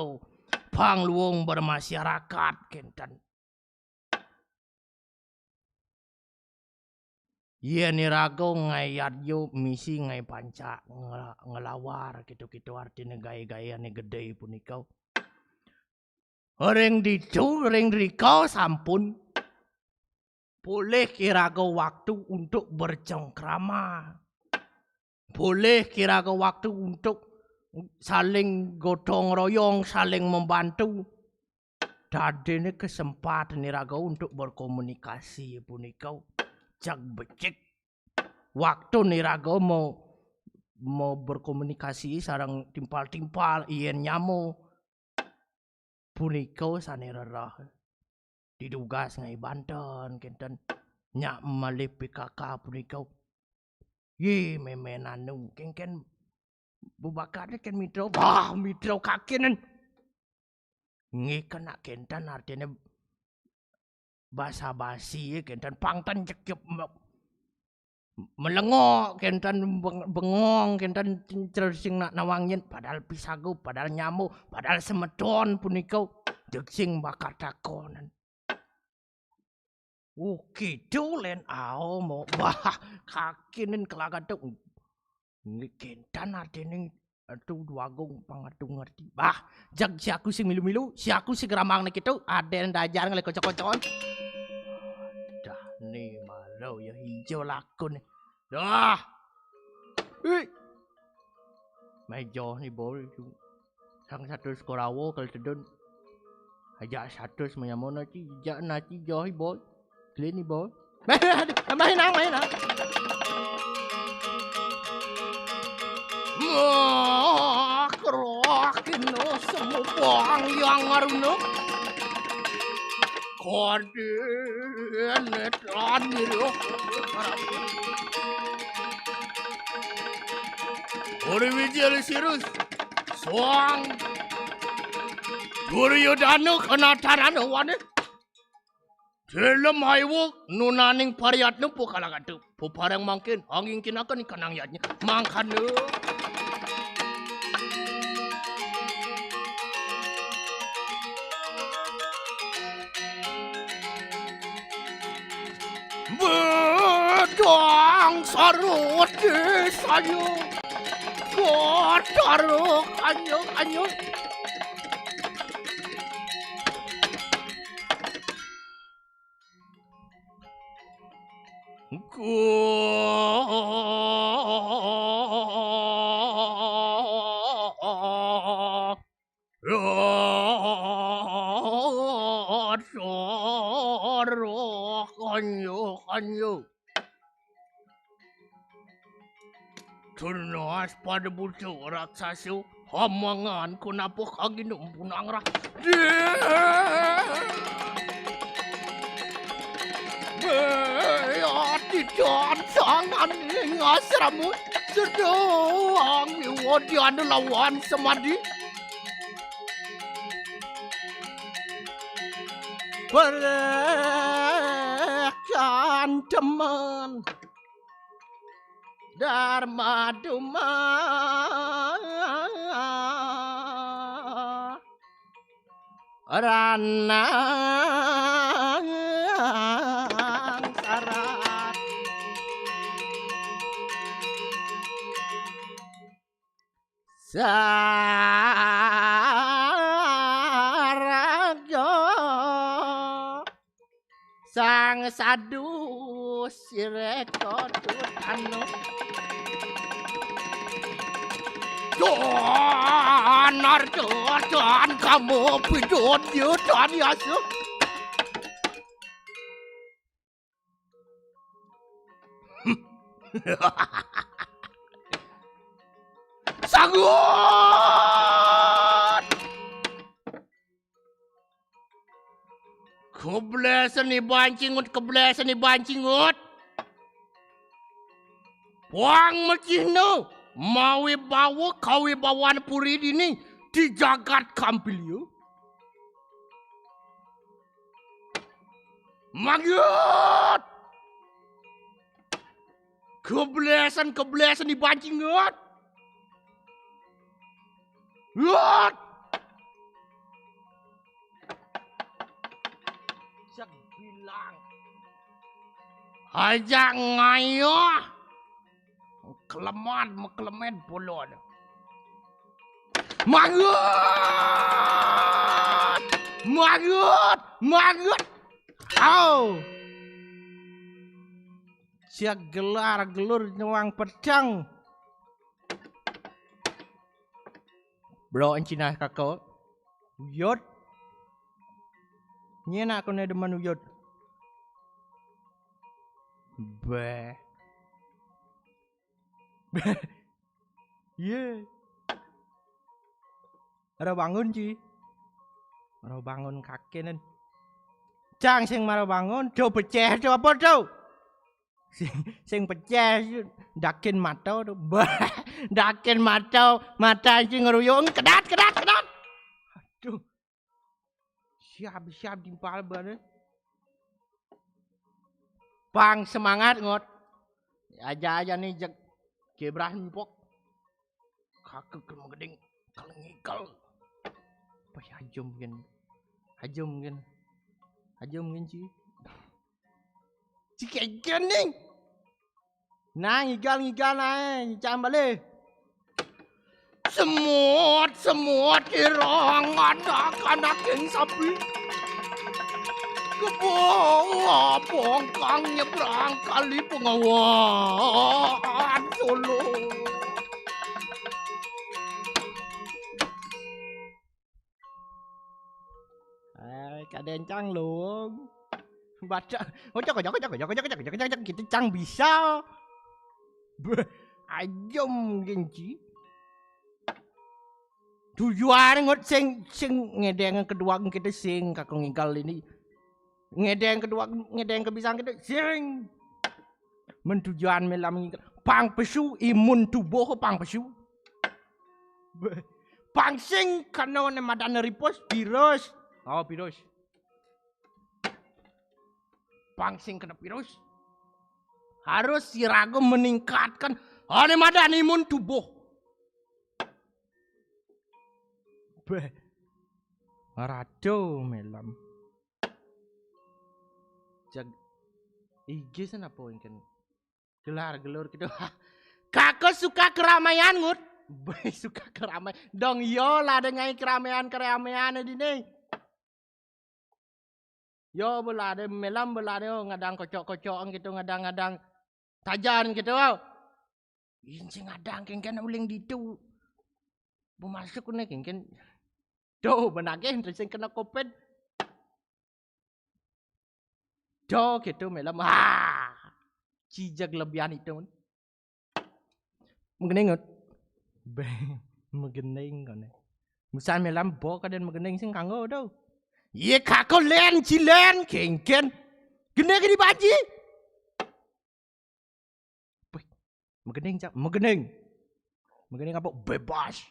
pangluung bermasyarakat kénten. Yén iraga ngaé yadnya misi ngaé panca ngela-, ngelawar kéto-kéto artiné gaé-gaéané gedé punika. Ring ditu, ring rika sampun polih iraga waktu untuk bercengkrama. Polih iraga waktu untuk saling gotong royong, saling membantu. Dadiné kesempatan iraga untuk berkomunikasi punika jeg becik. Waktu iraga mau, mau berkomunikasi sareng timpal-timpal, yén nyama punika sané rereh. Didugas ngaé banten kénten. Nyak malih P K K punika. Yé, mémén anu, kénkén bebakatné kén mitra. Wah, mitra kakinan. Nggih kena kénten artiné basa-basi, kénten pang ten cekep me-, melengok, kénten beng-, bengong, kénten cincel sing nak nawang nyén, padahal pisaga, padahal nyama, padahal semeton punika jeg sing bakal takonan. Oh, kéto lén ao mo. Wah, kakinan kelagat to. Nggih kénten artiné Atu Dwagung pang atu ngerti. Bah, jeg siaku sing milu-milu, siaku sing ramang nih kéto, adén dajar ngelih kocok-kocokan. Dah, né malu ya ijo lakun. Dah. Ih. Méja ni bol itu. Sang satus Korawa kal tedun. Aja satus mayamona ci, jak naci johi bol. Klini bol. Main nang, main nang. Wah, kerokin no semua buang yang ngaruna. Kode netan diri. Uri Wijil Sirus. Soang. Duryodana kenataran wane. Dalem haiwa nunaning pariyatna pukalagatu. Pupareng mangkin, angingkinaken ikanang yadnya. Mangkana. Bedang sarwa desaya. Batara kanya-kanya. Kanyo, kanyo. Tunas pada buta raksasa, hamangan kunapa kaginum punangrah. Dé. Béati dan tangan ing asrama, sedang miwadian lawan semadi. Berkan teman. Dharma Duma Ranang Sarat Saraga Sang Sadu Sireko Dut Anu Don Arjo Dan Kamu Pidot Yudan Yasu Sangat Keblesen ni bancingut, keblesen ni bancingut. Puang mecihnu mawibawa kawibawan puri dini di jagat Kampilya. Manggit! Keblesen, keblesen ni bancingut. Ngut! Cek bilang. Aja ngayuh. Kelemat, mekelemet bolon. Mangut! Mangut! Mangut! Au! Cek gelar gelur nyuang pedang. Bro, encina kako. Uyut. Nyenak aku ne demen uyut. Beh. Beh. Ye. Ora bangun, Ci. Ora bangun kakenen. Cang sing mara bangun, do beceh do apa do? Sing, sing pecah, dakin mata tu. Bah, dakin mata, mata sing ngeruyung. Kedat, kedat, kedat. Aduh. Siap, siap timpal bane. Pang semangat ngot. Aja-aja nih jek. Kebrah empok. Kakek lemah geding. Kalau ngikal. Pas hajum mungkin. Hajum mungkin. Hajum mungkin sih. Cikeken nih. Nah, ngigal-ngigal ae, nyicang balik. Semut, semut irong ada kanaking sapi. Kebawa bongkang nyebrang kali pengawan Solo. Ai, kadencang lung. Baca. Ojok, ojok, ojok, ojok, ojok, ojok, ojok, ojok, kita cang bisa. Beh, aja mungkin ci. Tujuan ngot sing, sing ngedeng kedua kita sing kakung igal ini. Ngedeng kedua, ngedeng kebisan kita sing. Men tujuan melam ngikel. Pang pesu imun tubuh pang pesu. Beh. Pang sing kena ne madan ripus virus. Oh, virus. Pang sing kena virus. Harus siraga meningkatkan ane madan imun tubuh. Beh. Rado melam. Jag, ige sen apa ingken gelar gelur gitu. Kakak suka keramaian ngut. Beh, suka keramaian. Dong yo lah dengan keramaian-keramaian di nih. Yo belade melam belade ngadang kocok-kocokan gitu, ngadang-ngadang tajan gitu. Yen sing ngadang kengken uling ditu. Bemasuk ne kengken. Tuh, benake sing kena covid. Do gitu melam. Ah. Cijak lebihan itu. Megening ngut. Beh, megening kone. Musan melam bo kaden megening sing kanggo do. Ye kako len cilen kengken. Gene gede baji. Beh, megening cak, megening. Megening apa bebas.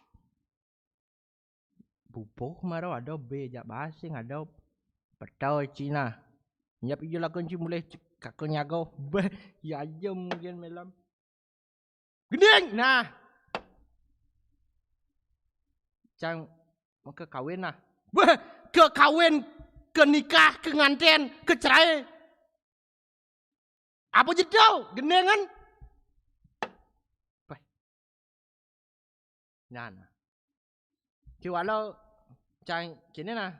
Bubuh maro ada be jak basing ada petau Cina. Nyap ijo lakon ci mulih kako nyago. Beh, ya aja mungkin melam. Gending. Nah. Cang mau ke kawin nah. Wah, ke kawin, ke nikah, ke nganten, ke cerai. Apa jedo? Gending kan? Wah. Nah, nah. Ki walau cang kini nah.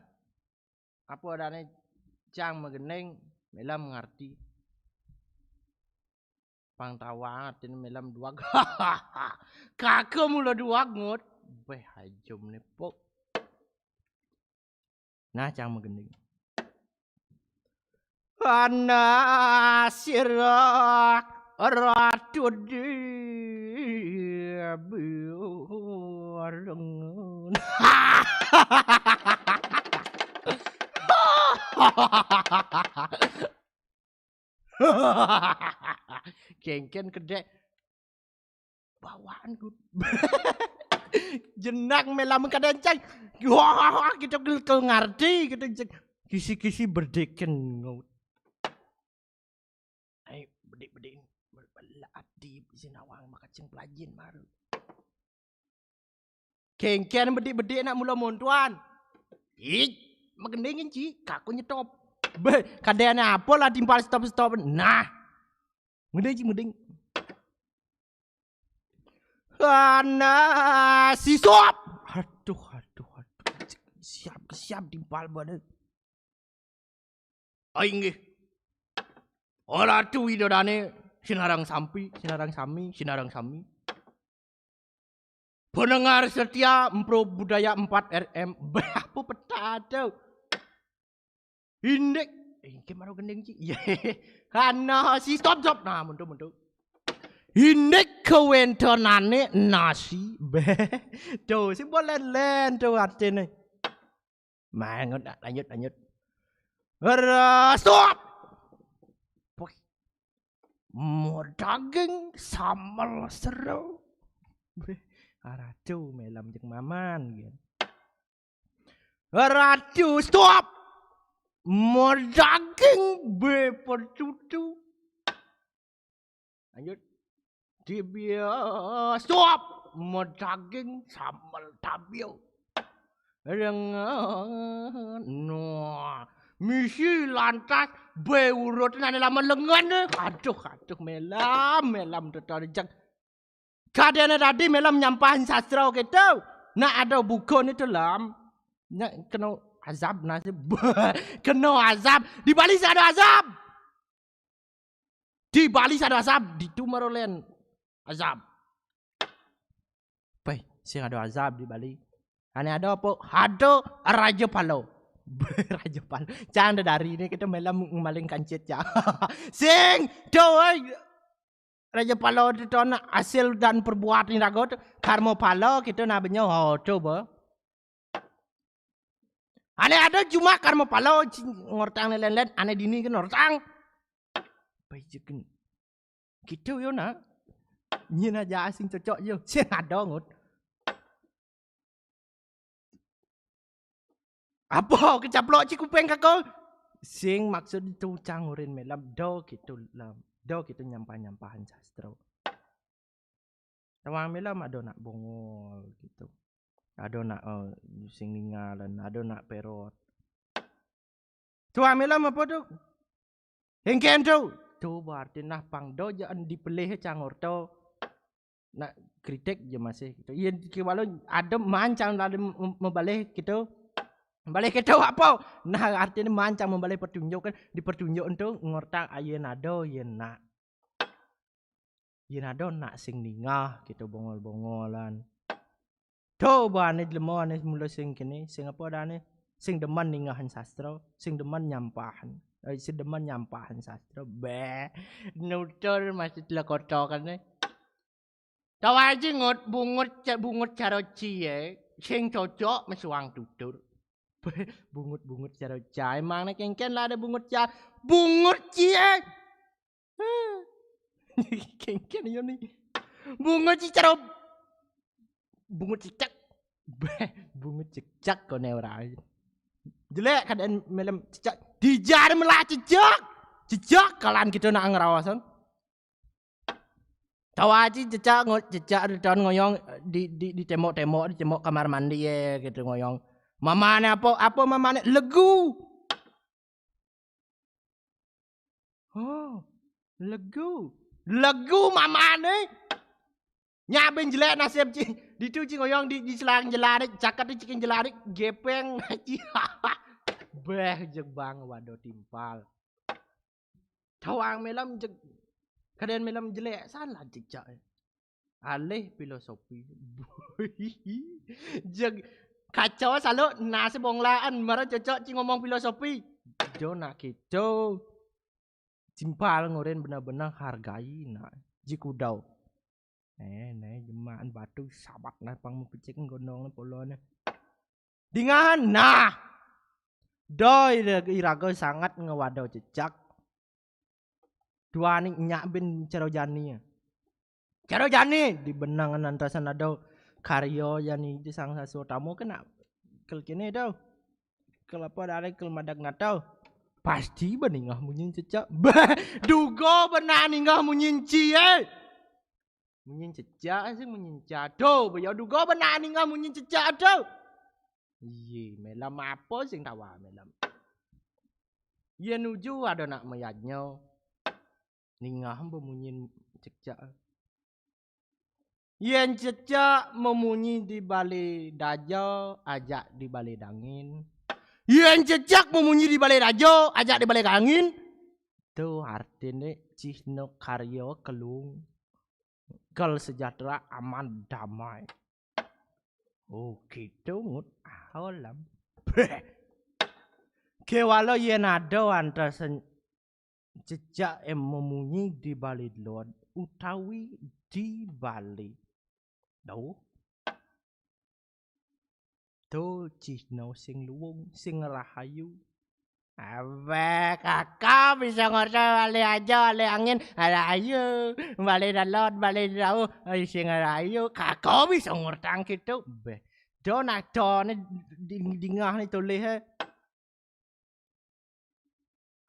Apa adane cang magending, Melam ngarti. Pang tawang artine Melam duag. Kake mula duag ngut. Beh, ajum ne pok. Nah, cang magending. Ana sira ratu di birengen. Kengken kedek bawaan ku. Jenak Melam kadang cang. Wah, kita ke ngarti kita cang. Kisi-kisi berdeken ngut. Ai, bedik-bedik. Belak ati isin awang makacing pelajin baru. Kengken bedik-bedik nak mula montuan. Ih, magending ci, kaku nyetop. Beh, kadene apa lah timpal stop-stop. Nah. Mending ci, mending. Ana sisop. Aduh, aduh, aduh. Siap, siap timpal badan. Ai nggih. Ora tu widodane sinarang sampi, sinarang sami, sinarang sami. Pendengar setia Mpro Budaya empat R M. Beh, apa peta tu? Indik. Eh, engke maro gending ci. Iya. Ana si stop, stop. Nah, mundur, mundur. Indik kewentonane nasi. Beh. Tuh, si bolen-len tuh artine. Mangut, lanjut, lanjut. Ora, stop. Wih. Mau daging sambal seru. Beh, aratu Melam jeung Maman gitu. Ratu, stop. Mau daging be percucu. Lanjut. Dibia, stop. Mau daging sambal tabio. Dengan no misi lantas be urut nane lama lengan. Aduh, aduh, Melam, Melam tetorjang. Kadene tadi Melam nyampahin sastra gitu. Nak ada buku ni dalam. Nak kena azab nasib. Kena azab. Di Bali sing ada azab. Di Bali sing ada azab. Ditu marolen azab. Pai, sing ada azab di Bali. Ane ada apa? Ada Raja Palo. Raja Palo. Cang dari ini kita Melam ngemaling kancit ya. Sing, tuh, Raja Palo tu nak hasil dan perbuatan raga tu. Karma Palo kita nak benyo. Oh, tu ba. Ane ada cuma Karma Palo ngortang len-len, ane dini kan ngortang. Pai jeken. Gitu yo nak. Nyin aja asing cocok yo. Sing ada ngut. Apa kecaplok ci kupeng kako? Sing maksud itu cang urin Melam do gitu lam. Do gitu nyampah-nyampahan sastra. Tawang Melam ada nak bongol gitu. Ada nak uh, sing ningalan, ada nak perot. Tawang Melam apa tu? Engken tu. Tu berarti nah pang do jangan dipelih cang orto. Nak kritik je masih gitu. Iya, walau ada mancang lalu membalih gitu. Balih gitu apa? Nah, artinya mancang membalih pertunjukan, di pertunjukan tu ngortang ayen ada, yen nak. Yen ada nak sing ningah gitu bongol-bongolan. Coba ane jelema ane mula sing kene, sing apa dane? Sing demen ningahan sastra, sing demen nyampahan. Eh, sing demen nyampahan sastra. Beh, nutur masih telekoto kan. Tau aja ngut bungut bungut cara cie, sing cocok mesuang tutur. Bungut-bungut cara cie, emang nek kengken lah ada bungut cie. Bungut cie. Kengken yo ni. Bungut cie cara bungut cicak. Beh, bungut cicak kone ora. Jelek keadaan melem cicak. Dijar melah cicak. Cicak kalan kita nak ngerawasan. Tau aja cecak ngo-, cecak di tahun ngoyong di, di, di tembok-tembok, di tembok kamar mandi ya gitu ngoyong. Mamane apa, apa mamane legu. Oh, legu. Legu mamane. Nyak ben jelek nasib ci. Ditu ci ngoyong di, di selang jelarik, caket di cikin jelarik, gepeng. Beh, jeg bang, waduh timpal. Tawang melam jeg, kadang melam jelek, salah jejak. Alih filosofi. Jeg kacau salo nasi bonglaan, mara cocok ci ngomong filosofi. Do nak gitu. Timpal ngoren benar-benar hargai nak. Jikudau. Eh, ne jemaan batu sabat nah pang mepecik gondong polone. Dingahan nah. Doi iraga sangat ngewadau cecak. Duaning nyak bin cero jani. Cero jani di benang nantasan ada karyo jani di sang sasu tamu kena kel kene tau. Kel apa dari kel madak natau. Pasti beningah munyin cecak. Bah, dugo benar ningah munyin cie. Munyin cecak sing munyin cado. Bah, ya dugo benar ningah munyin cecak tau. Iye, melam apa sing tawa melam. Iye nuju ada nak meyanyo. Ningah bemunyin cecak. Yen cecak memunyi di balai daja, ajak di balai dangin. Yen cecak memunyi di balai daja, ajak di balai dangin. Tu artine cihno karyo kelung. Kel sejahtera, aman, damai. Oh, gitu ngut alam. Kewala yen ada antar sen-, cecak yang memunyi di balai lot utawi di balai dauh. Tu cihno sing luwung, sing rahayu. Abeh, kaka bisa ngorta balai aja, balai angin, balai ayu, balai dalot, balai dauh, ai sing rahayu. Kaka bisa ngortang gitu. Beh, do nak do ni ding-, dingah ni tulis, eh.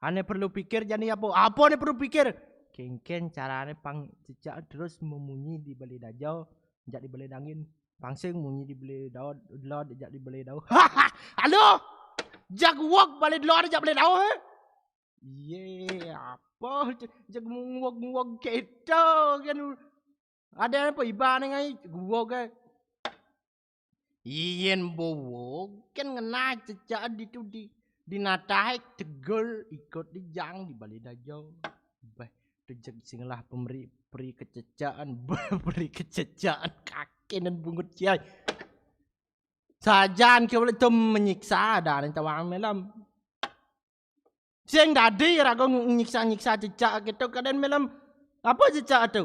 Ane perlu pikir jani apa? Apa ane perlu pikir? Kengken carane pang cecak terus memunyi di balai dajau, jak di balai dangin. Pangsing munyi di balai dau, delod jak di balai dau. Halo! Jak wok balai delod jak balai dau, eh? Iye, apa? Jak nguwok-nguwok keto kan. Ada apa ibane ngai? Guwok, eh. Iyen bowo, kan ngenah cecak ditu di, di natahe tegel ikut di jang di balai dajau. Bah, tu jeg sing lah pemeri, peri kececakan, bah, peri kececakan, kaki nan bungut kiai. Sajan ke boleh tu menyiksa dah ni tawang melam. Sing dadi raga nyiksa-nyiksa cecak gitu, kaden melam apa cecak tu?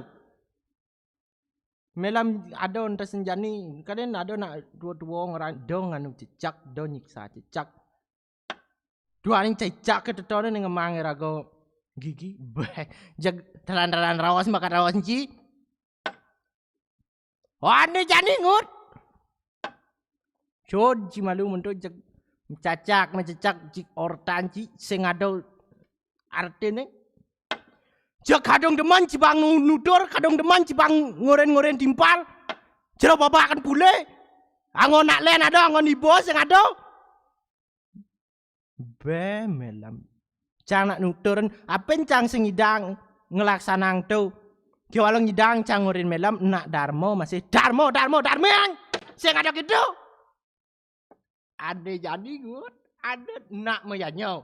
Melam ada enta senjani, kaden ada nak dua-dua orang do nganu cecak, do nyiksa cecak. Dua ning cecak ke tetone ning ngemang raga gigi. Beh, jeg telan-telan rawas makan rawas enci. Wane jani ngut. Cod ci malu mentu cek cacak mececak ci ortan ci sing ado artine. Cek kadung demen ci bang nu-, nutur, kadung demen ci bang ngoren-ngoren timpal. Jero babakan pule. Angon nak len ado, angon ibo sing ado. Be melam. Cang nak nuturun, apen cang sing ngidang ngelaksanang tu. Ki walau ngidang cang ngurin melam, nak darmo masih darmo, darmo, darmeng. Sing ada gitu. Ada jadi gut, ada nak meyanyo.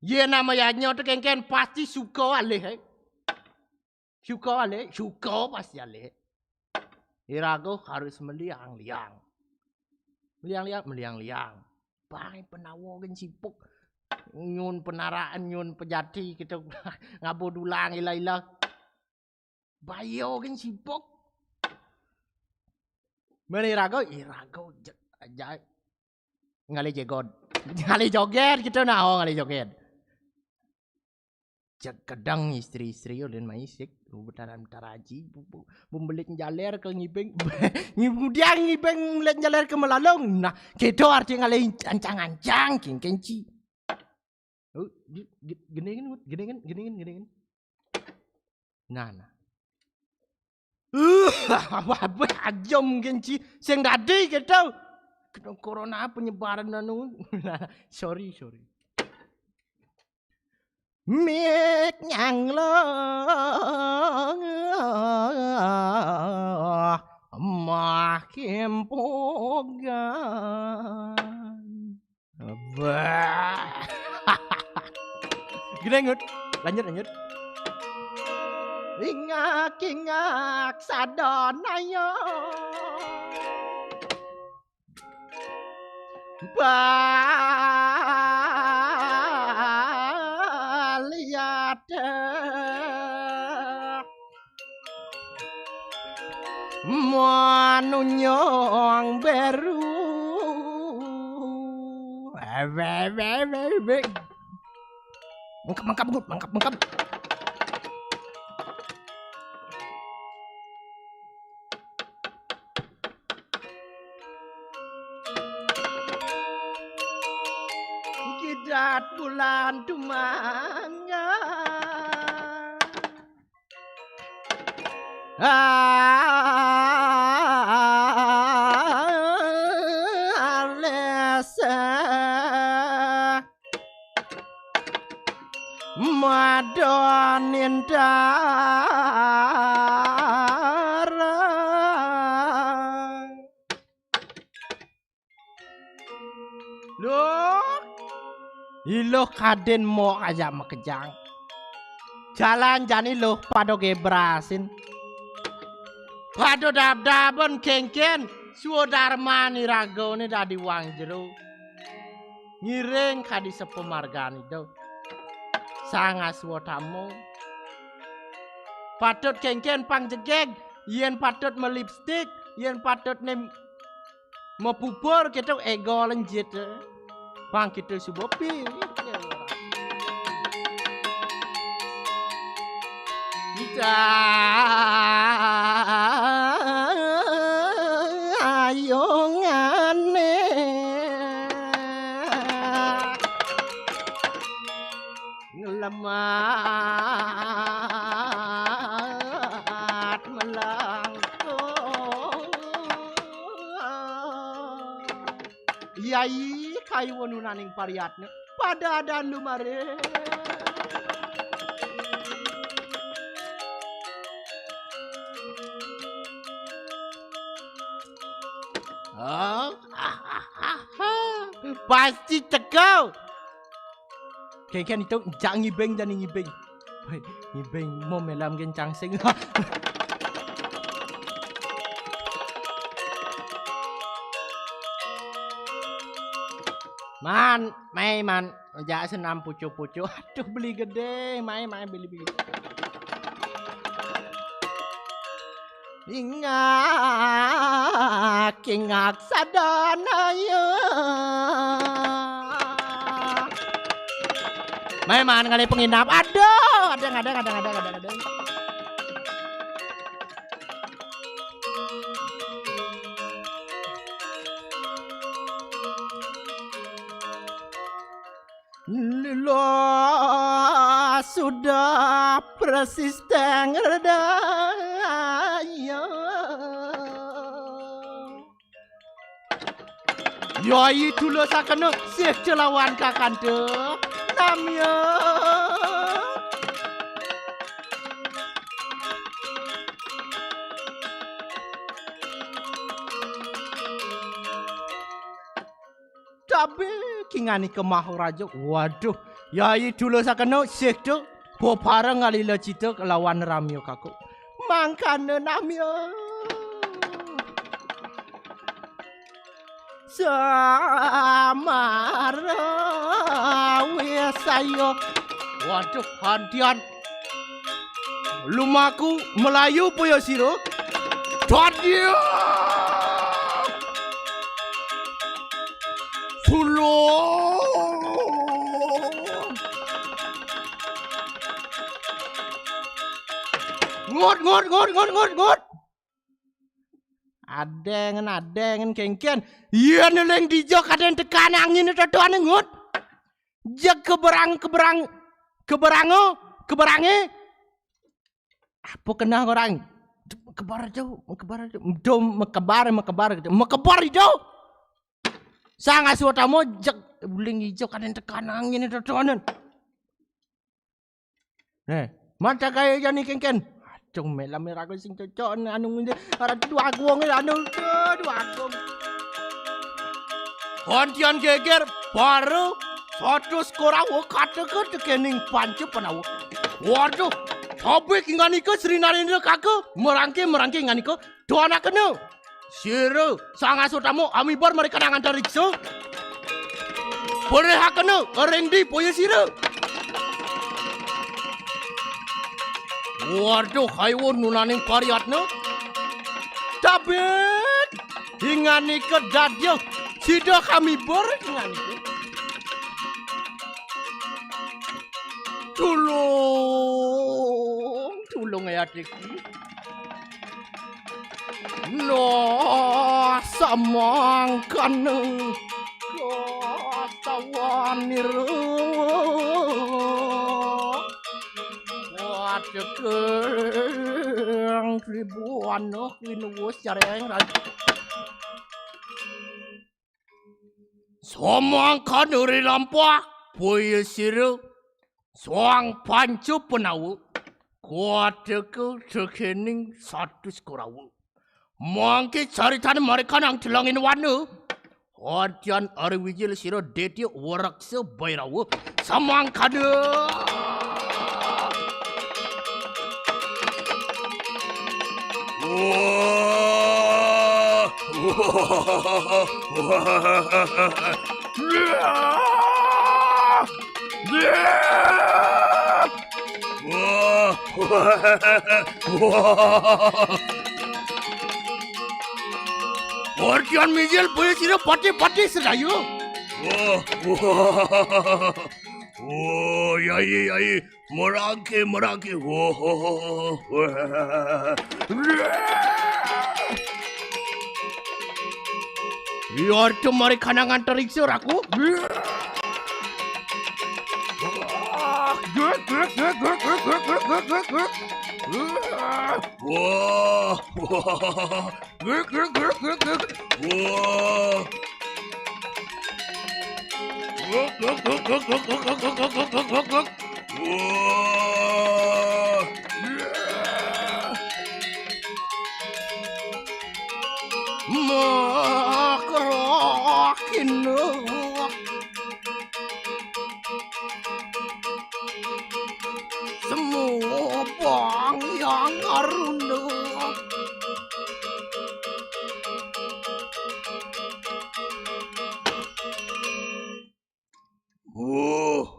Ye nak meyanyo tu kengken pasti suka alih, eh. Suka alih, suka pasti alih. Irago harus meliang-liang. Meliang-liang, meliang-liang. Bai penawa gen sipuk. Nyun penaraan, nyun pejati kita ngabo dulang ila-ila. Bayo gen sipuk. Meli irago, irago je-, jai. Ngalih jegod. Ngalih joget gitu nah, oh, ngalih joget. Cek kedang istri-istri ulun maisik, betaran-betaran aji, bu-, bu-, bumbelit jaler ke ngibeng, ngibudiang ngibeng belit jaler ke melalung. Nah, kedo arti ngalih ancang-ancang, king kenci. Oh, ge-, ge-, gini kan, gini kan, gini kan, gini kan. Nah, nah. Uh, apa aja mungkin ci sing dadi gitu. Kena corona penyebaran anu. Sorry, sorry. Mik nyang lo mah kimpogan. Bah. Gini, Ngut. Lanjut, lanjut. Ingak, ingak, sadonaya. Baliate. Manunyong beru. Mengkap, mengkap, Ngut, mengkap, mengkap. Kidat bulan tumangga. Alese. Madon indara. Loh, iluh kadin mok aja makejang. Jalan jani luh pada gebrasin. Pada dab-daban kengken, swadarman iragane dadi wang jero. Ngiring kadi sepemargane do. Sang aswatama. Patut kengken pang jegeg, yen patut melipstik, yen patut nem mapupur kita ego lenjit. Pang kita suba pi. Kita ayongane ngelemat melangkung. Yai kayu nunaning pariyatna pada adan lumare. Oh, pasti teka. Kengken itu jak ngibing jani ngibing. Woi, ngibing mau melam gen cangsing. Man, mai man, jak senam pucuk-pucuk. Aduh, beli gede, mai mai beli-beli. Ingak, ingak sadanaya. Mai man ngalih penginap. Aduh, adeng, adeng, adeng, adeng, adeng, adeng. Lila sudah persis tengerdaya. Yai tulusakena sih kelawan kakanta. Namya. Tabe kinganika Maharaja. Waduh, Yai tulusakena sikta, bebareng ngalila cita kelawan ramya kaku. Mangkana namya. Samara wisaya. Waduh, hantian. Lumaku Melayu paya sira. Dadia. Suluh. Ngut, ngut, ngut, ngut, ngut, ngut. Adengen, adengen kengken. Yen eling dija kadén tekan angin totoane, Ngut. Jeg keberang, keberang, keberango, keberange. Apa kenah orang? Kebar aja, kebar aja. Do, mekebar, mekebar gitu. Mekebar ijo. Sang Aswatama jeg uling ijo kaden tekan angin dodonen. Nah, mata kaya jani kengken. Aduh, mela merah sing cocok anu ngene. Arep dua wong anu, aduh, dua wong. Hontian geger baru satus Korawa kateka tekening Panca Pandawa. Waduh, sabik inganika Sri Narendra kaka merangke, merangke inganika. Doanakena sira Sang Aswatama amibar mari kadang antariksa. Perihakena ring di poya sira. Waduh, haiwa nunaning pariatna. Tabik inganika dadya sida kami ber inganika. Tulung, tulung ayat iki. No samangkana kasawanira. Wateking tribuana kinuwus jareng raja. Samangkana rilampah, boya sira, Sang Panca Pandawa, kuateka tekening satus Korawa. Mangke caritane marekanang telangin wana. Adian ari wijil sira detya waraksa bairawa. Samangkana. Wah. Wah. Wah. Wah. Orkian mijil boya sira pati-pati sedaya. Wah. Wah. Oh, yai, yai. Merangke, merangke. Wah. Iya, tu mari kanangan teriksa aku. Wah. Wah. Wah. Makrakina. Semua bang yang aruna. Wah.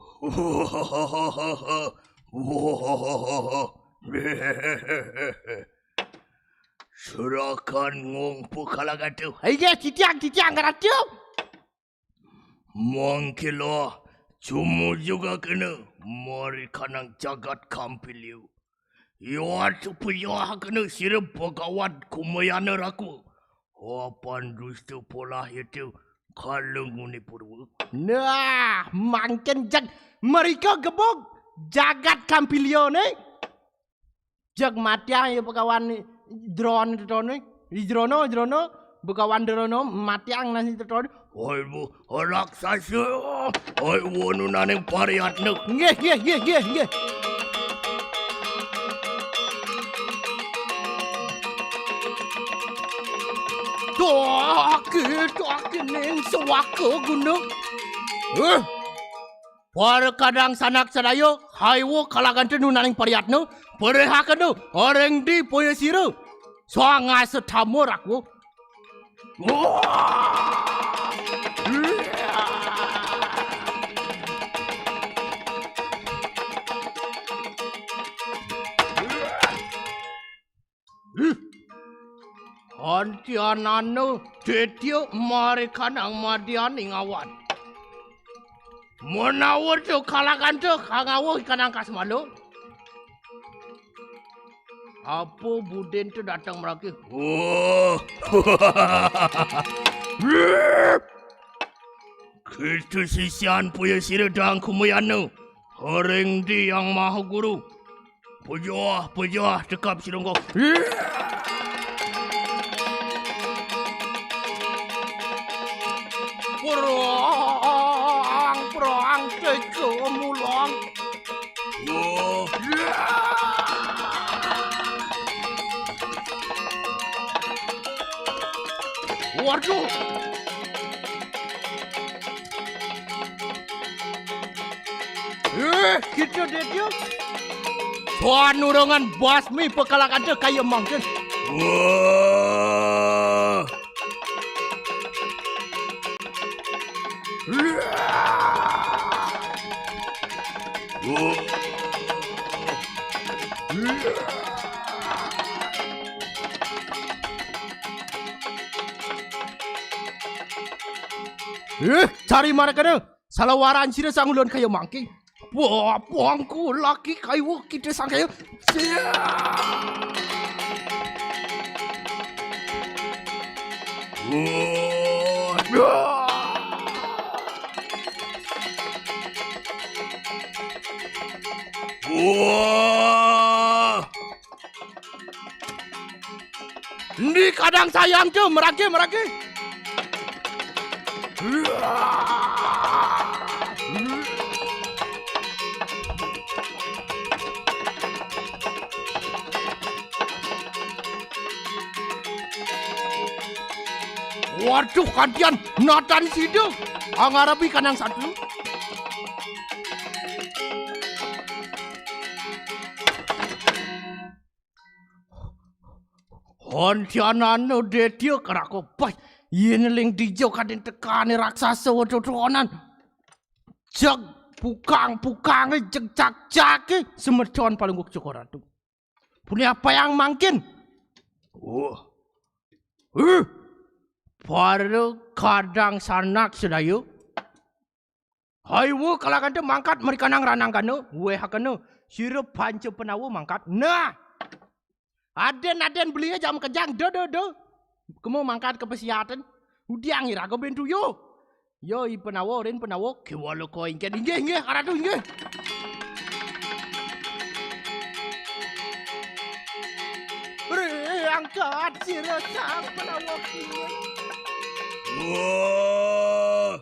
Serahkan ngompu kalagatu. Hai, ya, titiang, titiang, karatu. Mangkila, cuma juga kena, mari kanang jagat kampilio. Yat puyah kena sira Bhagawan Kumayana raku. Apan dusta polah itu kalengune purwa. Nah, mangkin jeg mereka gebuk jagat kampilio ne. Jeg matiang ya Bhagawan Drona tetone. Di Drona, Drona, Bhagawan Drona matiang nasi tetone. Hai bu, raksasa. Hai wonu naning pariatna. Nggih, nggih, nggih, nggih, nggih. Toki, toki ning sewaka gunung. Heh. Para kadang sanak sadaya, haiwa kalaganta nunaning pariatna, perihakena, areng di poya sira. Sangasa tama raku. Antianana tetya mari kanang madian ing awan. Menawa tu kalaganta kangawuh kanang kasmala. Apa buden tu datang meraki? Wah. Kita sisian puya sira dang kumayana. Haring di yang maha guru. Pejah, pejah, tekap si rongkong. Perang, perang, teka mulang. Wah. Waduh. Eh, kita dia dia. Tuan urongan basmi pekalakan tu kaya mangkin. Wah. Eh, cari mana kena? Salawaran sira sang ulun kaya mangking. Wah, pangku laki kayu kita sang kayu. Siap. Wah. Wah. Endi kadang sayang tu, meragi, meragi. Waduh, kantian, natan sida. Angarabi kanang satu. Hontianana detia kerako pai. Yen ling dijo kadin tekane raksasa wedodonan. Jeg pukang-pukange, jeg cak-cake, semeton palungguh Cokor Atung. Punya apa yang mangkin? Oh. Eh. Para kadang sanak sedaya. Haiwa, kalakan te mangkat merikanang ranang kana, weh kana, sira panca penawa mangkat. Nah. Aden-aden belia jam kejang, do, do, do. Kemu mangkat ke pesiatan. Udiang iraga bentu yo. Yo, i penawa, rin penawa, kewala ko ingkeh, inggih, inggih, karatu, inggih. Ri angkat sira sang penawa, inggih. Wah.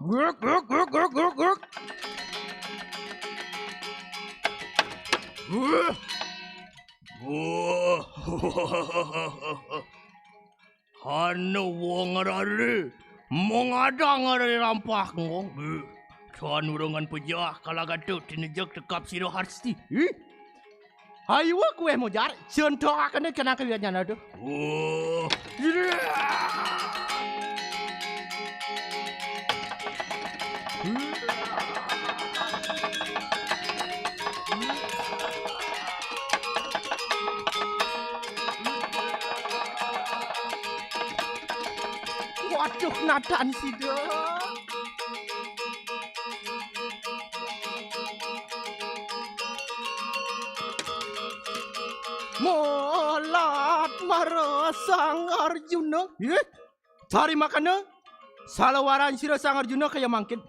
Guruk, guruk, guruk, guruk, guruk, guruk. Guruk. Wah. Hana wong rare. Mong ada ngare rampah ngong. Tuan urongan pejah kalagatu tinejak tekap sira harsti. Ih. Hayuwa kuweh mojar, sentoakane kena kawianjana tu. Oh. Waduh, nadan sida. Molat mara Sang Arjuna. Ih, cari makana. Salawaran sira Sang Arjuna kaya mangkin.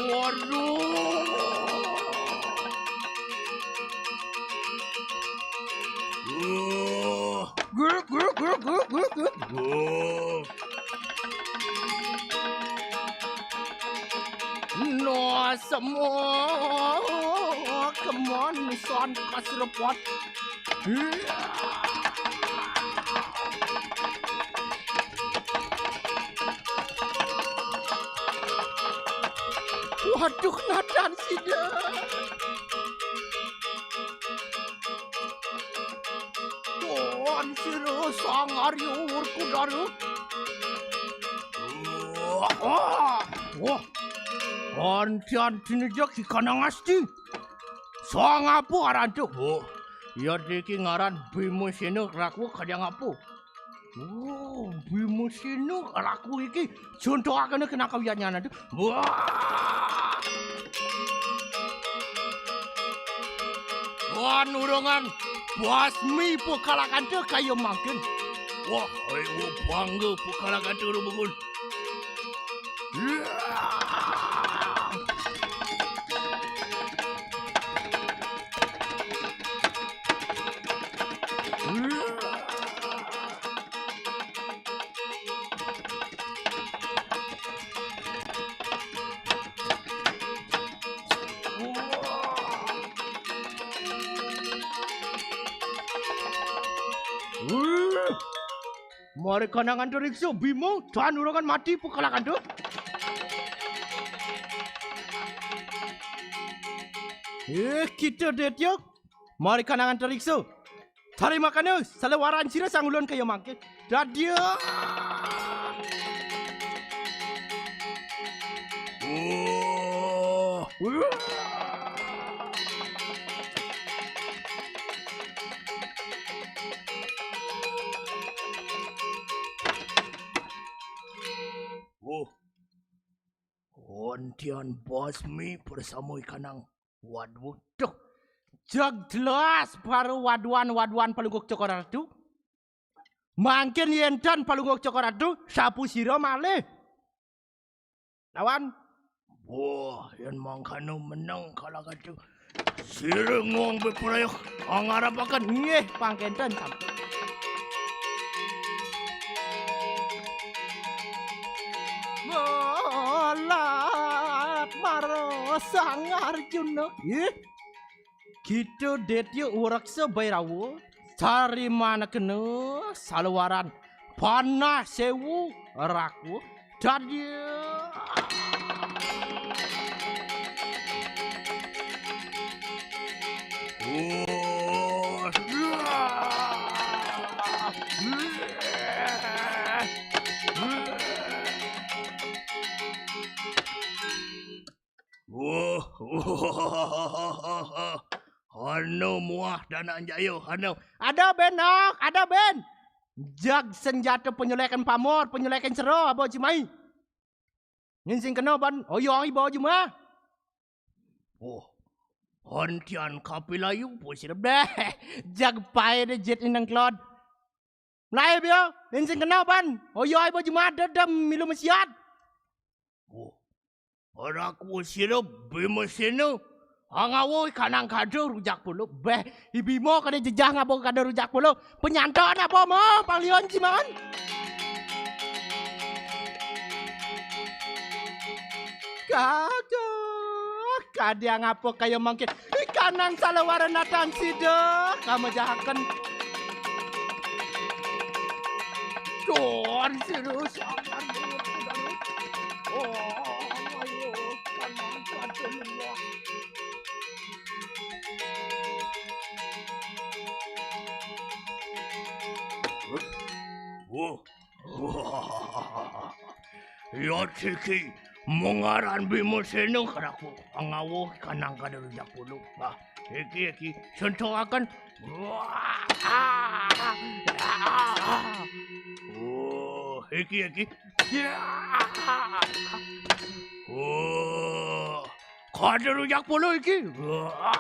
Waduh. Guruk, guruk, guruk, guruk, guruk, guruk. Guruk. No, semua kemon son kasrepot. Waduh, nadan sida. Tuan sira Sang Arya Werkudara. Wah, wah, wah. Antian tinijak si Kanang Asti. Sang apa aran to? Oh, ya diki ngaran Bima Sena raku kadang apa? Oh, Bima Sena raku iki. Contoh akene kena kawiyannya nanti. Wah. Wan urongan basmi pukalakan to kaya mangkin. Wah, ayo bangga pukalakan to rumungun. Mari kanangan teriksa Bima, dan urangan mati pukalakan tu. Eh, kita detiok. Mari kanangan teriksa. Tari makanya, salewaran sira sangulun kaya mangke. Dadia. Oh. Oh. Ontian basmi bersama ikanang. Waduh, duh. Jeg jelas para waduan-waduan Palungguh Cokor Ratu. Mangkin yen tan Palungguh Cokor Ratu, sapu sira malih. Lawan. Wah, yen mangkana meneng kalah kadu. Sira ngombe prayah angarapaken. Nggih, pangkenten sampun. Welat maro Sang Arjuna. Nggih. Kita detya ureksa Bairawa, sarimanakena saluaran panah sewu raku dadya. Wuh, wuh, hana muah Dananjaya, hana. Ada ben, nok, ada ben. Jag senjata penyelekan pamor, penyelekan sero, aba jemai. Nginsing kena ban, oyong iba jemah. Oh, hantian kapilayu, pusir deh. Jag pae de jet inang klod. Mlai bia, nginsing kena ban, oyong iba jemah, dedem milu mesiat. Oh, Raku sira Bima Sena. Angawa kanang kada rujak pulu. Beh, i Bima kada jejah ngapa kada rujak pulu. Penyantan apa mo panglion ciman? Kada, kada ngapa kaya mangkin. Ikanang salawara natan sida kamajahaken. Don sira sabar. Oh, ayo, tenang saja, Nembak. Wah. Ya, iki mengaran Bima Sena karaku. Angawuh kanang kada rujak pulu. Nah, iki, iki, sentuhaken. Wah, ah, ah, ah. Oh, iki, iki. Ya. Oh, kada rujak pulu iki. Wah.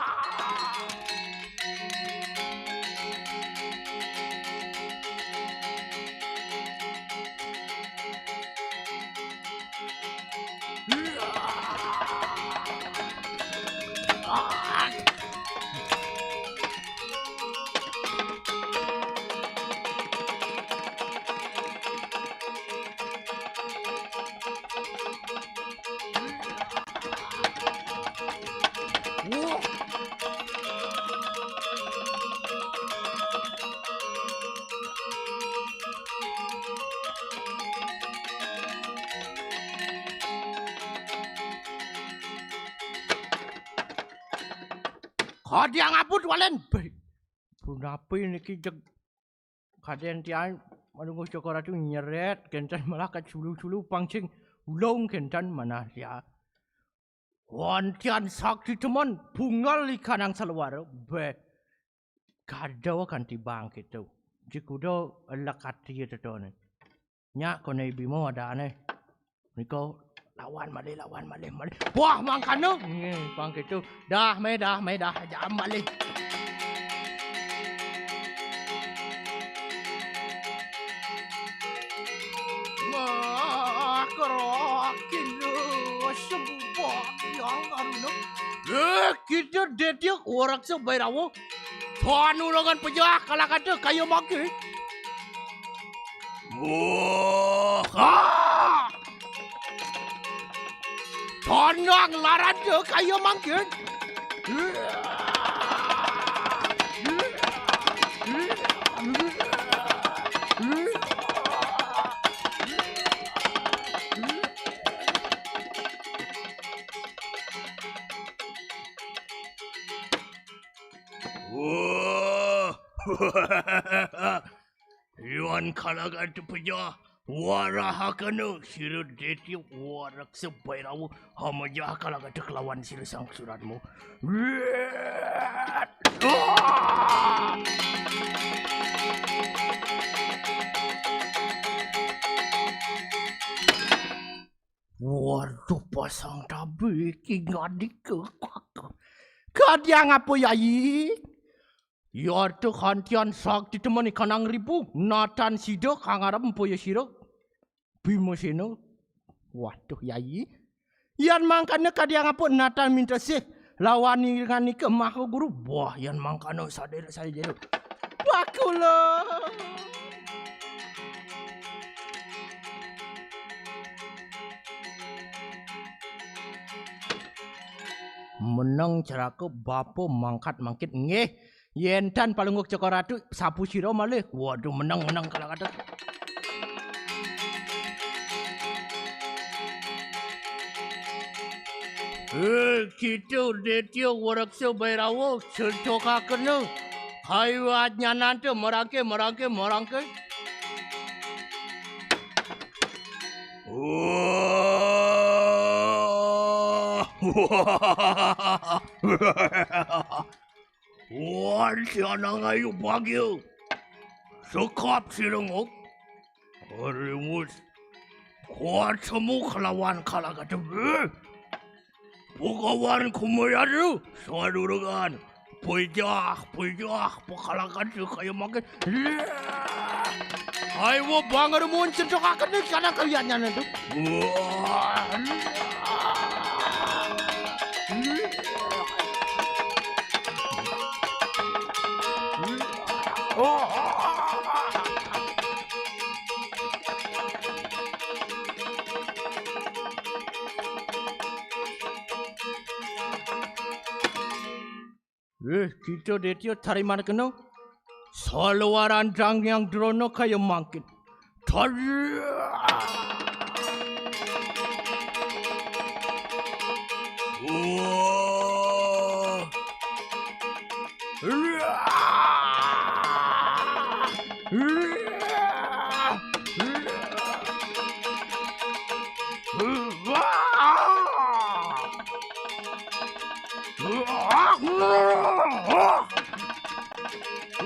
Kadiang abut walen. Beh, punapi niki jeg kaden tian manunggu Joko Ratu nyeret, kenten malah kat sulu-sulu pangsing ulung kenten manah ya. Wonten sakti temen, pungal ikanang salewara. Be, kada kanti bangkit tu. Jikuda elek ati tetone. Nya kone Bima wadane. Nika lawan malih, lawan malih, malih. Wah, mangkana. Nggih, bangkit tu. Dah, me, dah, me, dah. Jam malih. Mah, kerokin sembah yang aruna. Eh, kita detik warak sebairawa. Tanu dengan pejah kalah kata kaya mangke. Wah, ha! Tandang larada kaya mangkin. Wah. Yan kalagan tu pejah, warahakana sira deti warak sebairawa, hamajah kalagan tu kelawan sira sang suratmu. Waduh, pasang tabi ki ngadika kaka. Kadiang apa, Yai? Yarta kantian sakti temani kanang ribu, natan sida kang arep empaya sira. Bimasena. Waduh, Yai. Yan mangkana kadiang apa natan minta sih lawan dengan nika Maha Guru. Wah, yan mangkana sadera sadera. Bakula. Meneng ceraka bapa mangkat mangkit nggih. Yen tan palungguh Cokor Ratu, sapu sira malih. Waduh, meneng, meneng, kalah kalah. Eh, kita Detya Waraksa Bairawa, cetokakena. Kayu nyananta merangke, merangke, merangke. Wah. Wan sianang ayu bagya. Sekap sirenguk. Rimus. Kuat semu kelawan kalagata. Pugawan kumayadu. Sadurugan. Pejah, pejah, pakalagata kaya makin. Ai, wa bangar mun cendok akan ni kana kalian nyan tu. Eh, kita Detya tariman kena. Salawaran dang yang drona kaya mangkin. Tar-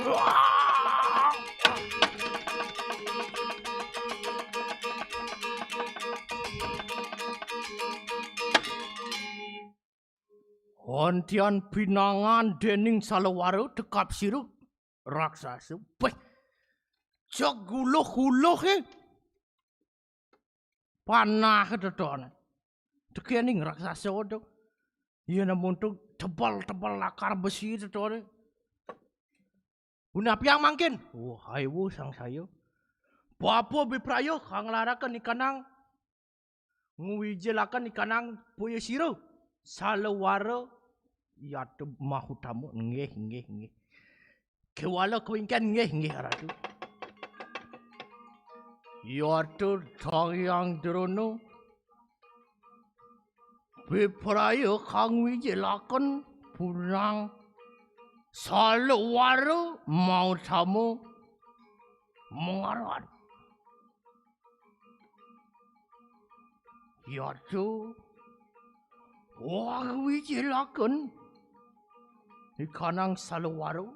Wah. Hontian pinangan dening salawara tekap siruk raksasa. Weh, cek guluh-guluh, eh. Panah tetone. Tekening raksasa tu. Yen amun tu tebal-tebal lakar besi tetone. Punapiang mangkin. Wah, hai wo sang saya. Bapa bipraya kang laraken ikanang. Ngwijilaken ikanang puyasira. Salawara yata mahutama. Nggih, nggih, nggih. Kewala kewingken, nggih, nggih, Ratu. Yata dayang drona. Bipraya kang wijilaken punang salawara mautama mangaran. Yata Wah, wijelaken. Ikanang salewaro.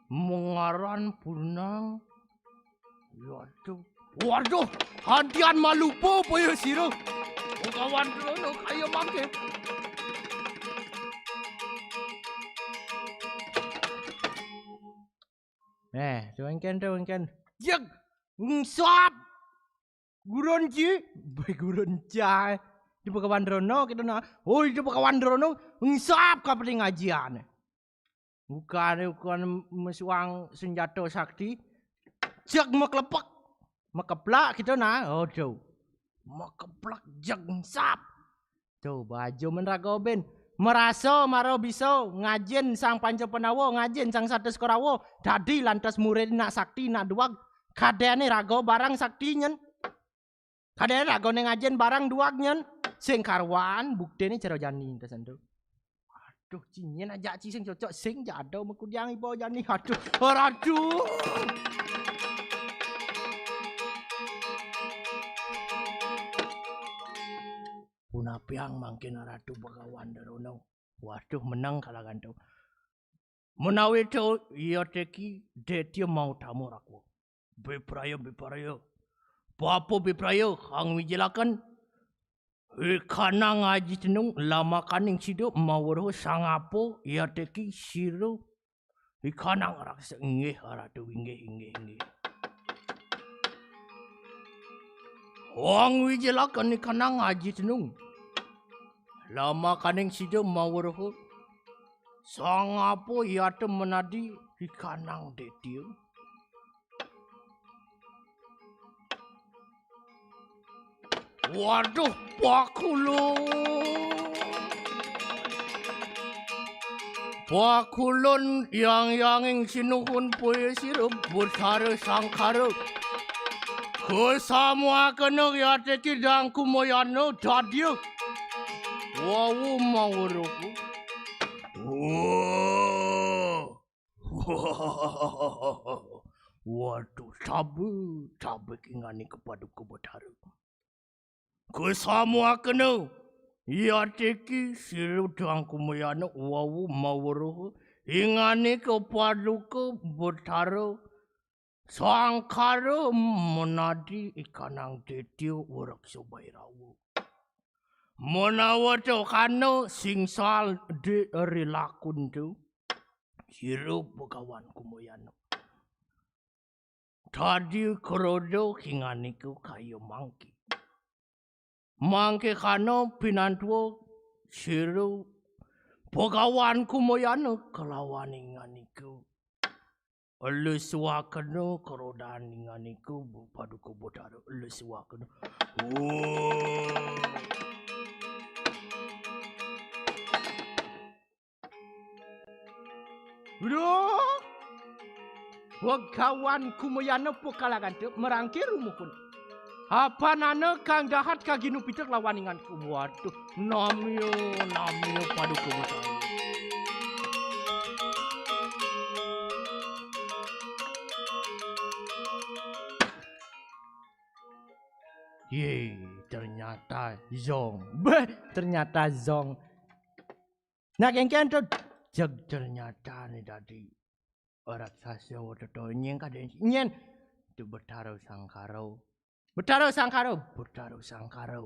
Mengaran punang. Waduh. Waduh, hantian malupo paya sira. Begawan Drono kaya mangke. Eh, tuh engken, tuh engken. Yek, ungsap. Gurun ji, be gurun jai. Di Begawan Drono kita na. Oh, di Begawan Drono ungsap ka peti ngajian. Bukan, bukan mesuang senjata sakti. Cek meklepek. Mekeplak kita na. Aduh. Mekeplak jek ungsap. Tuh, baju men raga ben. Merasa mara bisa ngajin Sang Panca Pandawa, ngajin Sang Satus Korawa. Dadi lantas murid nak sakti, nak duag. Kadene raga barang sakti nyen. Kadene raga ne ngajin barang duag nyen. Sing karuan, buktene cara jani tesentu. Aduh, cinyen aja ci sing cocok, sing jado mekudiang iba jani. Aduh, aduh. Punapiang mangkin Ratu Begawan Drono. Waduh, menang kalangan tu. Menawi tu, iya teki, detya mau tamu rakwa. Bipraya, bipraya. Papa bipraya, kang wijelaken. Ikanang Aji Tenung, lamakaning sida maweruh sangapa, iya teki, sira. Ikanang raksasa, inggih, Ratu, inggih, inggih, inggih. Wang wijelaken ikanang Aji Tenung. Lamakaning sida maweruh. Sangapa yata menadi ikanang detya. Waduh, pakulun. Pakulun yang yanging sinuhun puya sira Betara Sangkara. Kesamuakena yateki dangkumayana dadya. Wawu maweruh. Wah. Waduh, sabe, sabe kinganika Paduka Betara. Kesamuakena, yateki sira dangkumayana wawu maweruh, inganika Paduka Betara Sangkara menadi ikanang detya waraksa Bairawa. Menawa to kana singsal di rilakun tu. Sira Begawan Kumayana. Dadi krada kinganika kaya mangke. Mangke kana pinantua sira Begawan Kumayana kalawan inganika. Lesuakena krodan inganika Paduka Betara. Lesuakena. Oh. Duh! Begawan Kumayana pukalaganta merangkir rumuhun. Apanana kang dahat kaginupita lawan ingan. Waduh, namya, namya Paduka Betara. Ye, ternyata zong. Beh, ternyata zong. Nah, kengken tu jeg ternyata ne dadi raksasa wetata nyen kade nyen tu Betara Sangkara. Betara Sangkara, Betara Sangkara.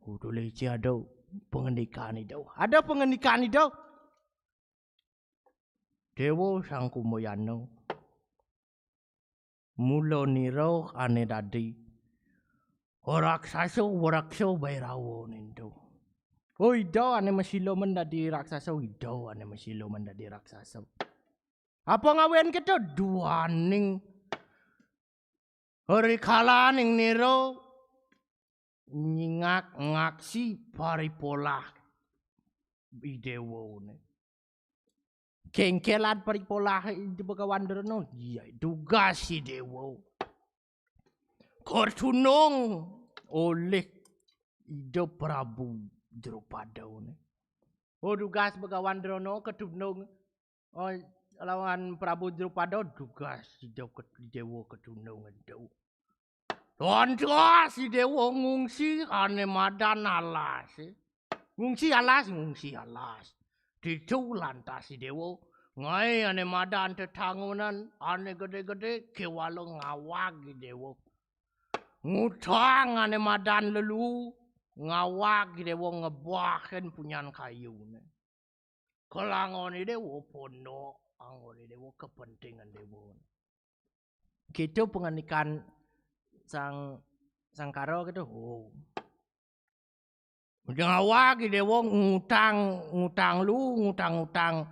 Kudu leci ada pengendikan itu. Ada pengendikan itu. Dewa Sang Kumayana. Mula nira ane dadi raksasa, waraksa Bairawa nintu. Oh, ida ane masila men dadi raksasa, ida ane masila men dadi raksasa. Apa ngawen kita duaning rikalaning nira nyingak ngaksi paripolah idewa ne. Kengkelan paripolah Ida Begawan Drona. Iya, dugas idewa. Katunung oleh Ida Prabu Drupada ne. Oh, dugas Begawan Drona katunung. Oh, lawan Prabu Drupada dugas Ida ke-, idewa katunung ento. Lantas I Déwa ngungsi ané madan alasé. Ngungsi alas, ngungsi alas. Ditu lantas I Déwa ngaé ané madan tetangunan ané gedé-gedé, kéwala ngawag I Déwa. Ngutang ané madan lelu, ngawag I Déwa ngebahin punyan kayuné. Kal anggon I Déwa pondok, anggon I Déwa kepentingan Déwa. Kéto pangandikan Sang Sangkara kéto. Oh. Ngawag I Déwa ngutang, ngutang lu, ngutang-ngutang.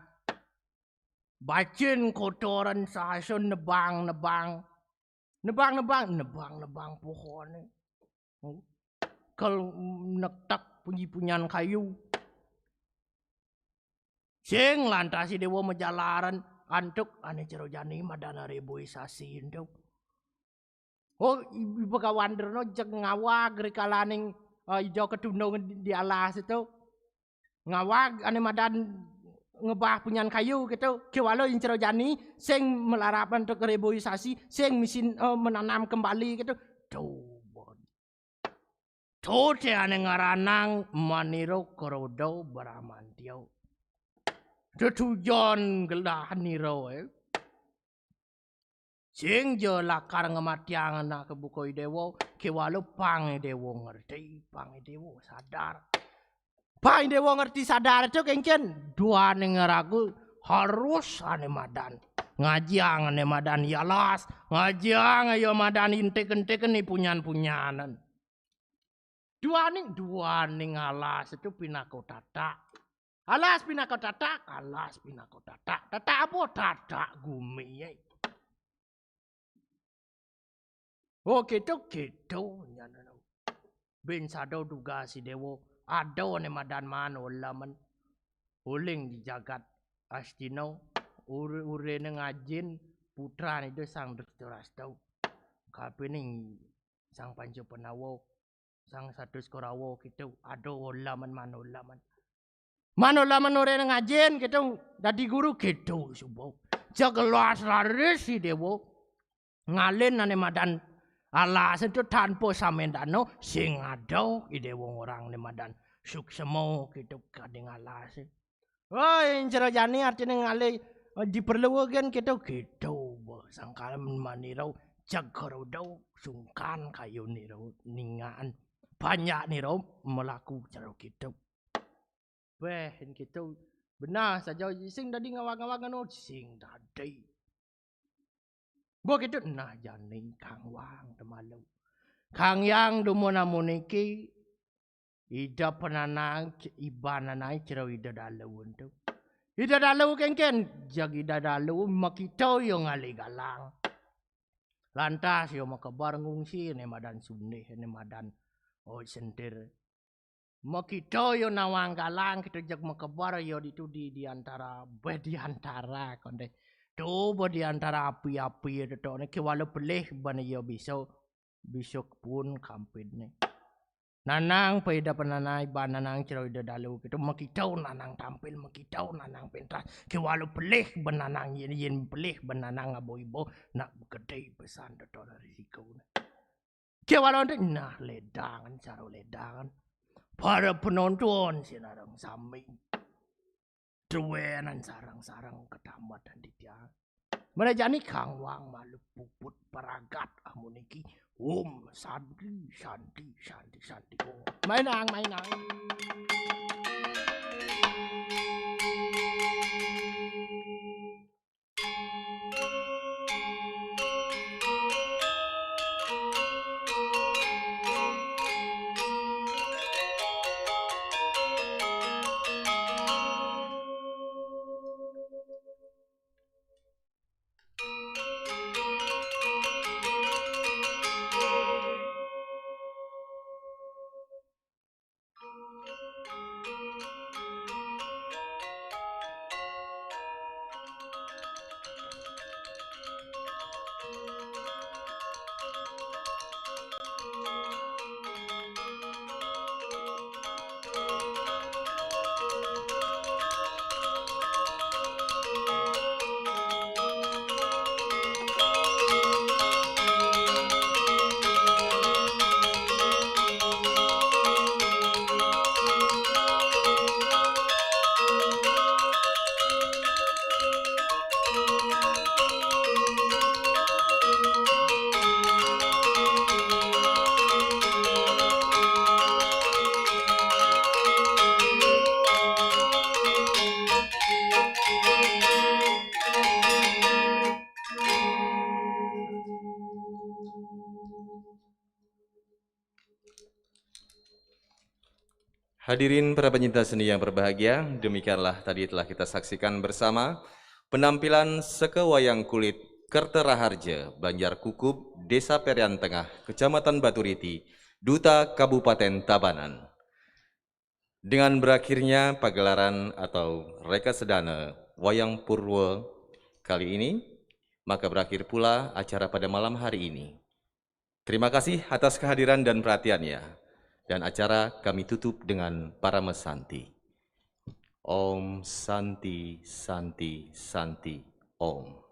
Bacén kotoran sasa nebang-nebang. Nebang-nebang, nebang-nebang pohoné. Kal nektek punyi-punyan kayu. Sing lantas I Déwa majalaran antuk ané cara jani madan reboisasi ento. Oh, I Bagawan Drona jeg ngawag rikalaning, eh, Ida Ketundung di, di alas ento. Ngawag ané madan ngebah punyan kayu kéto. Kéwala incara jani sing malarap antuk reboisasi, sing misi, eh, menanam kembali kéto. Tuh, bon. Tuh té ané ngaranang Manira Kroda Bramantya. Tetujon gelah nira, eh. Sing ja lakar ngamatiang anaké buka I Déwa, kéwala pang I Déwa ngerti, pang I Déwa sadar. Pang I Déwa ngerti sadar ento kéngkén, duaning ragu harus ané madan. Ngajiang ané madan I Alas, ngajiang ané madan intik-intik ané punyan-punyanan. Duaning, duaning alas ento pinaka tatak. Alas pinaka tatak, alas pinaka tatak. Tatak apa? Tatak guminé. Oh, kéto, kéto, nyana. Bin sada dugas I Déwa, ada ané madan Manoleman. Uling di jagat Astina, ur-, uréné ngajin putran Ida Sang Drestadrasta. Kapining Sang Panca Pandawa, Sang Satus Korawa kéto, ada oleman Manoleman. Manoleman uréné ngajin kéto, dadi guru kéto suba. Jegelas raris I Déwa. Ngalih ané madan alas ento tanpa samendana sing ada I Déwa ngorang ané madan suksma kéto kading alasé. Oh, incara jani artiné ngalih, eh, diperlu gén kéto, kéto. Bah, sangkal manira jeg Kroda sungkan kayunira ningakan. Banyak nira melaku cara kéto. Béh, kéto. Benah saja sing dadi ngawag-ngawag anu sing dadi. Mbok kéto nah jani Kang Wang temalu. Kang Yang dumun amuniki Ida Penanang, Iban Nanang cara Ida Dalu ento. Ida Dalu kéngkén, jeg Ida Dalu makita ya ngalih galang. Lantas ya makebar ngungsi ané madan Sundih, ané madan, oh, Sentir. Makita ya nawang galang, kéto jeg makebar ya ditu di, di antara, béh, di antara kondé. Tuh, béh, di antara api-api ya tetokné kéwala pelih ban ya bisa, bisa pun kampidné. Nanang pa Ida Penanang, Iban Nanang cara Ida Dalu kéto makita Nanang tampil, makita Nanang pentas. Kéwala pelih ban Nanang yén, yén pelih ban Nanang aba-iba nak gedé pesan tetokné risikoné. Kéwala ento nah ledangan, cara ledangan. Para penonton sinareng sami. Duénan sareng-sareng ketambetan titiang. Mula jani Kang Wang malu puput paragat amuniki. Om Santi, Santi, Santi, Santi, Om. Mainang, mainang. Hadirin para penyintas seni yang berbahagia, demikianlah tadi telah kita saksikan bersama penampilan Seke Wayang Kulit Kerteraharja, Banjar Kukup, Desa Perian Tengah, Kecamatan Baturiti, Duta Kabupaten Tabanan. Dengan berakhirnya pagelaran atau Reka Sedana Wayang Purwo kali ini, maka berakhir pula acara pada malam hari ini. Terima kasih atas kehadiran dan perhatiannya. Dan acara kami tutup dengan Parama Santi. Om Santi, Santi, Santi, Om.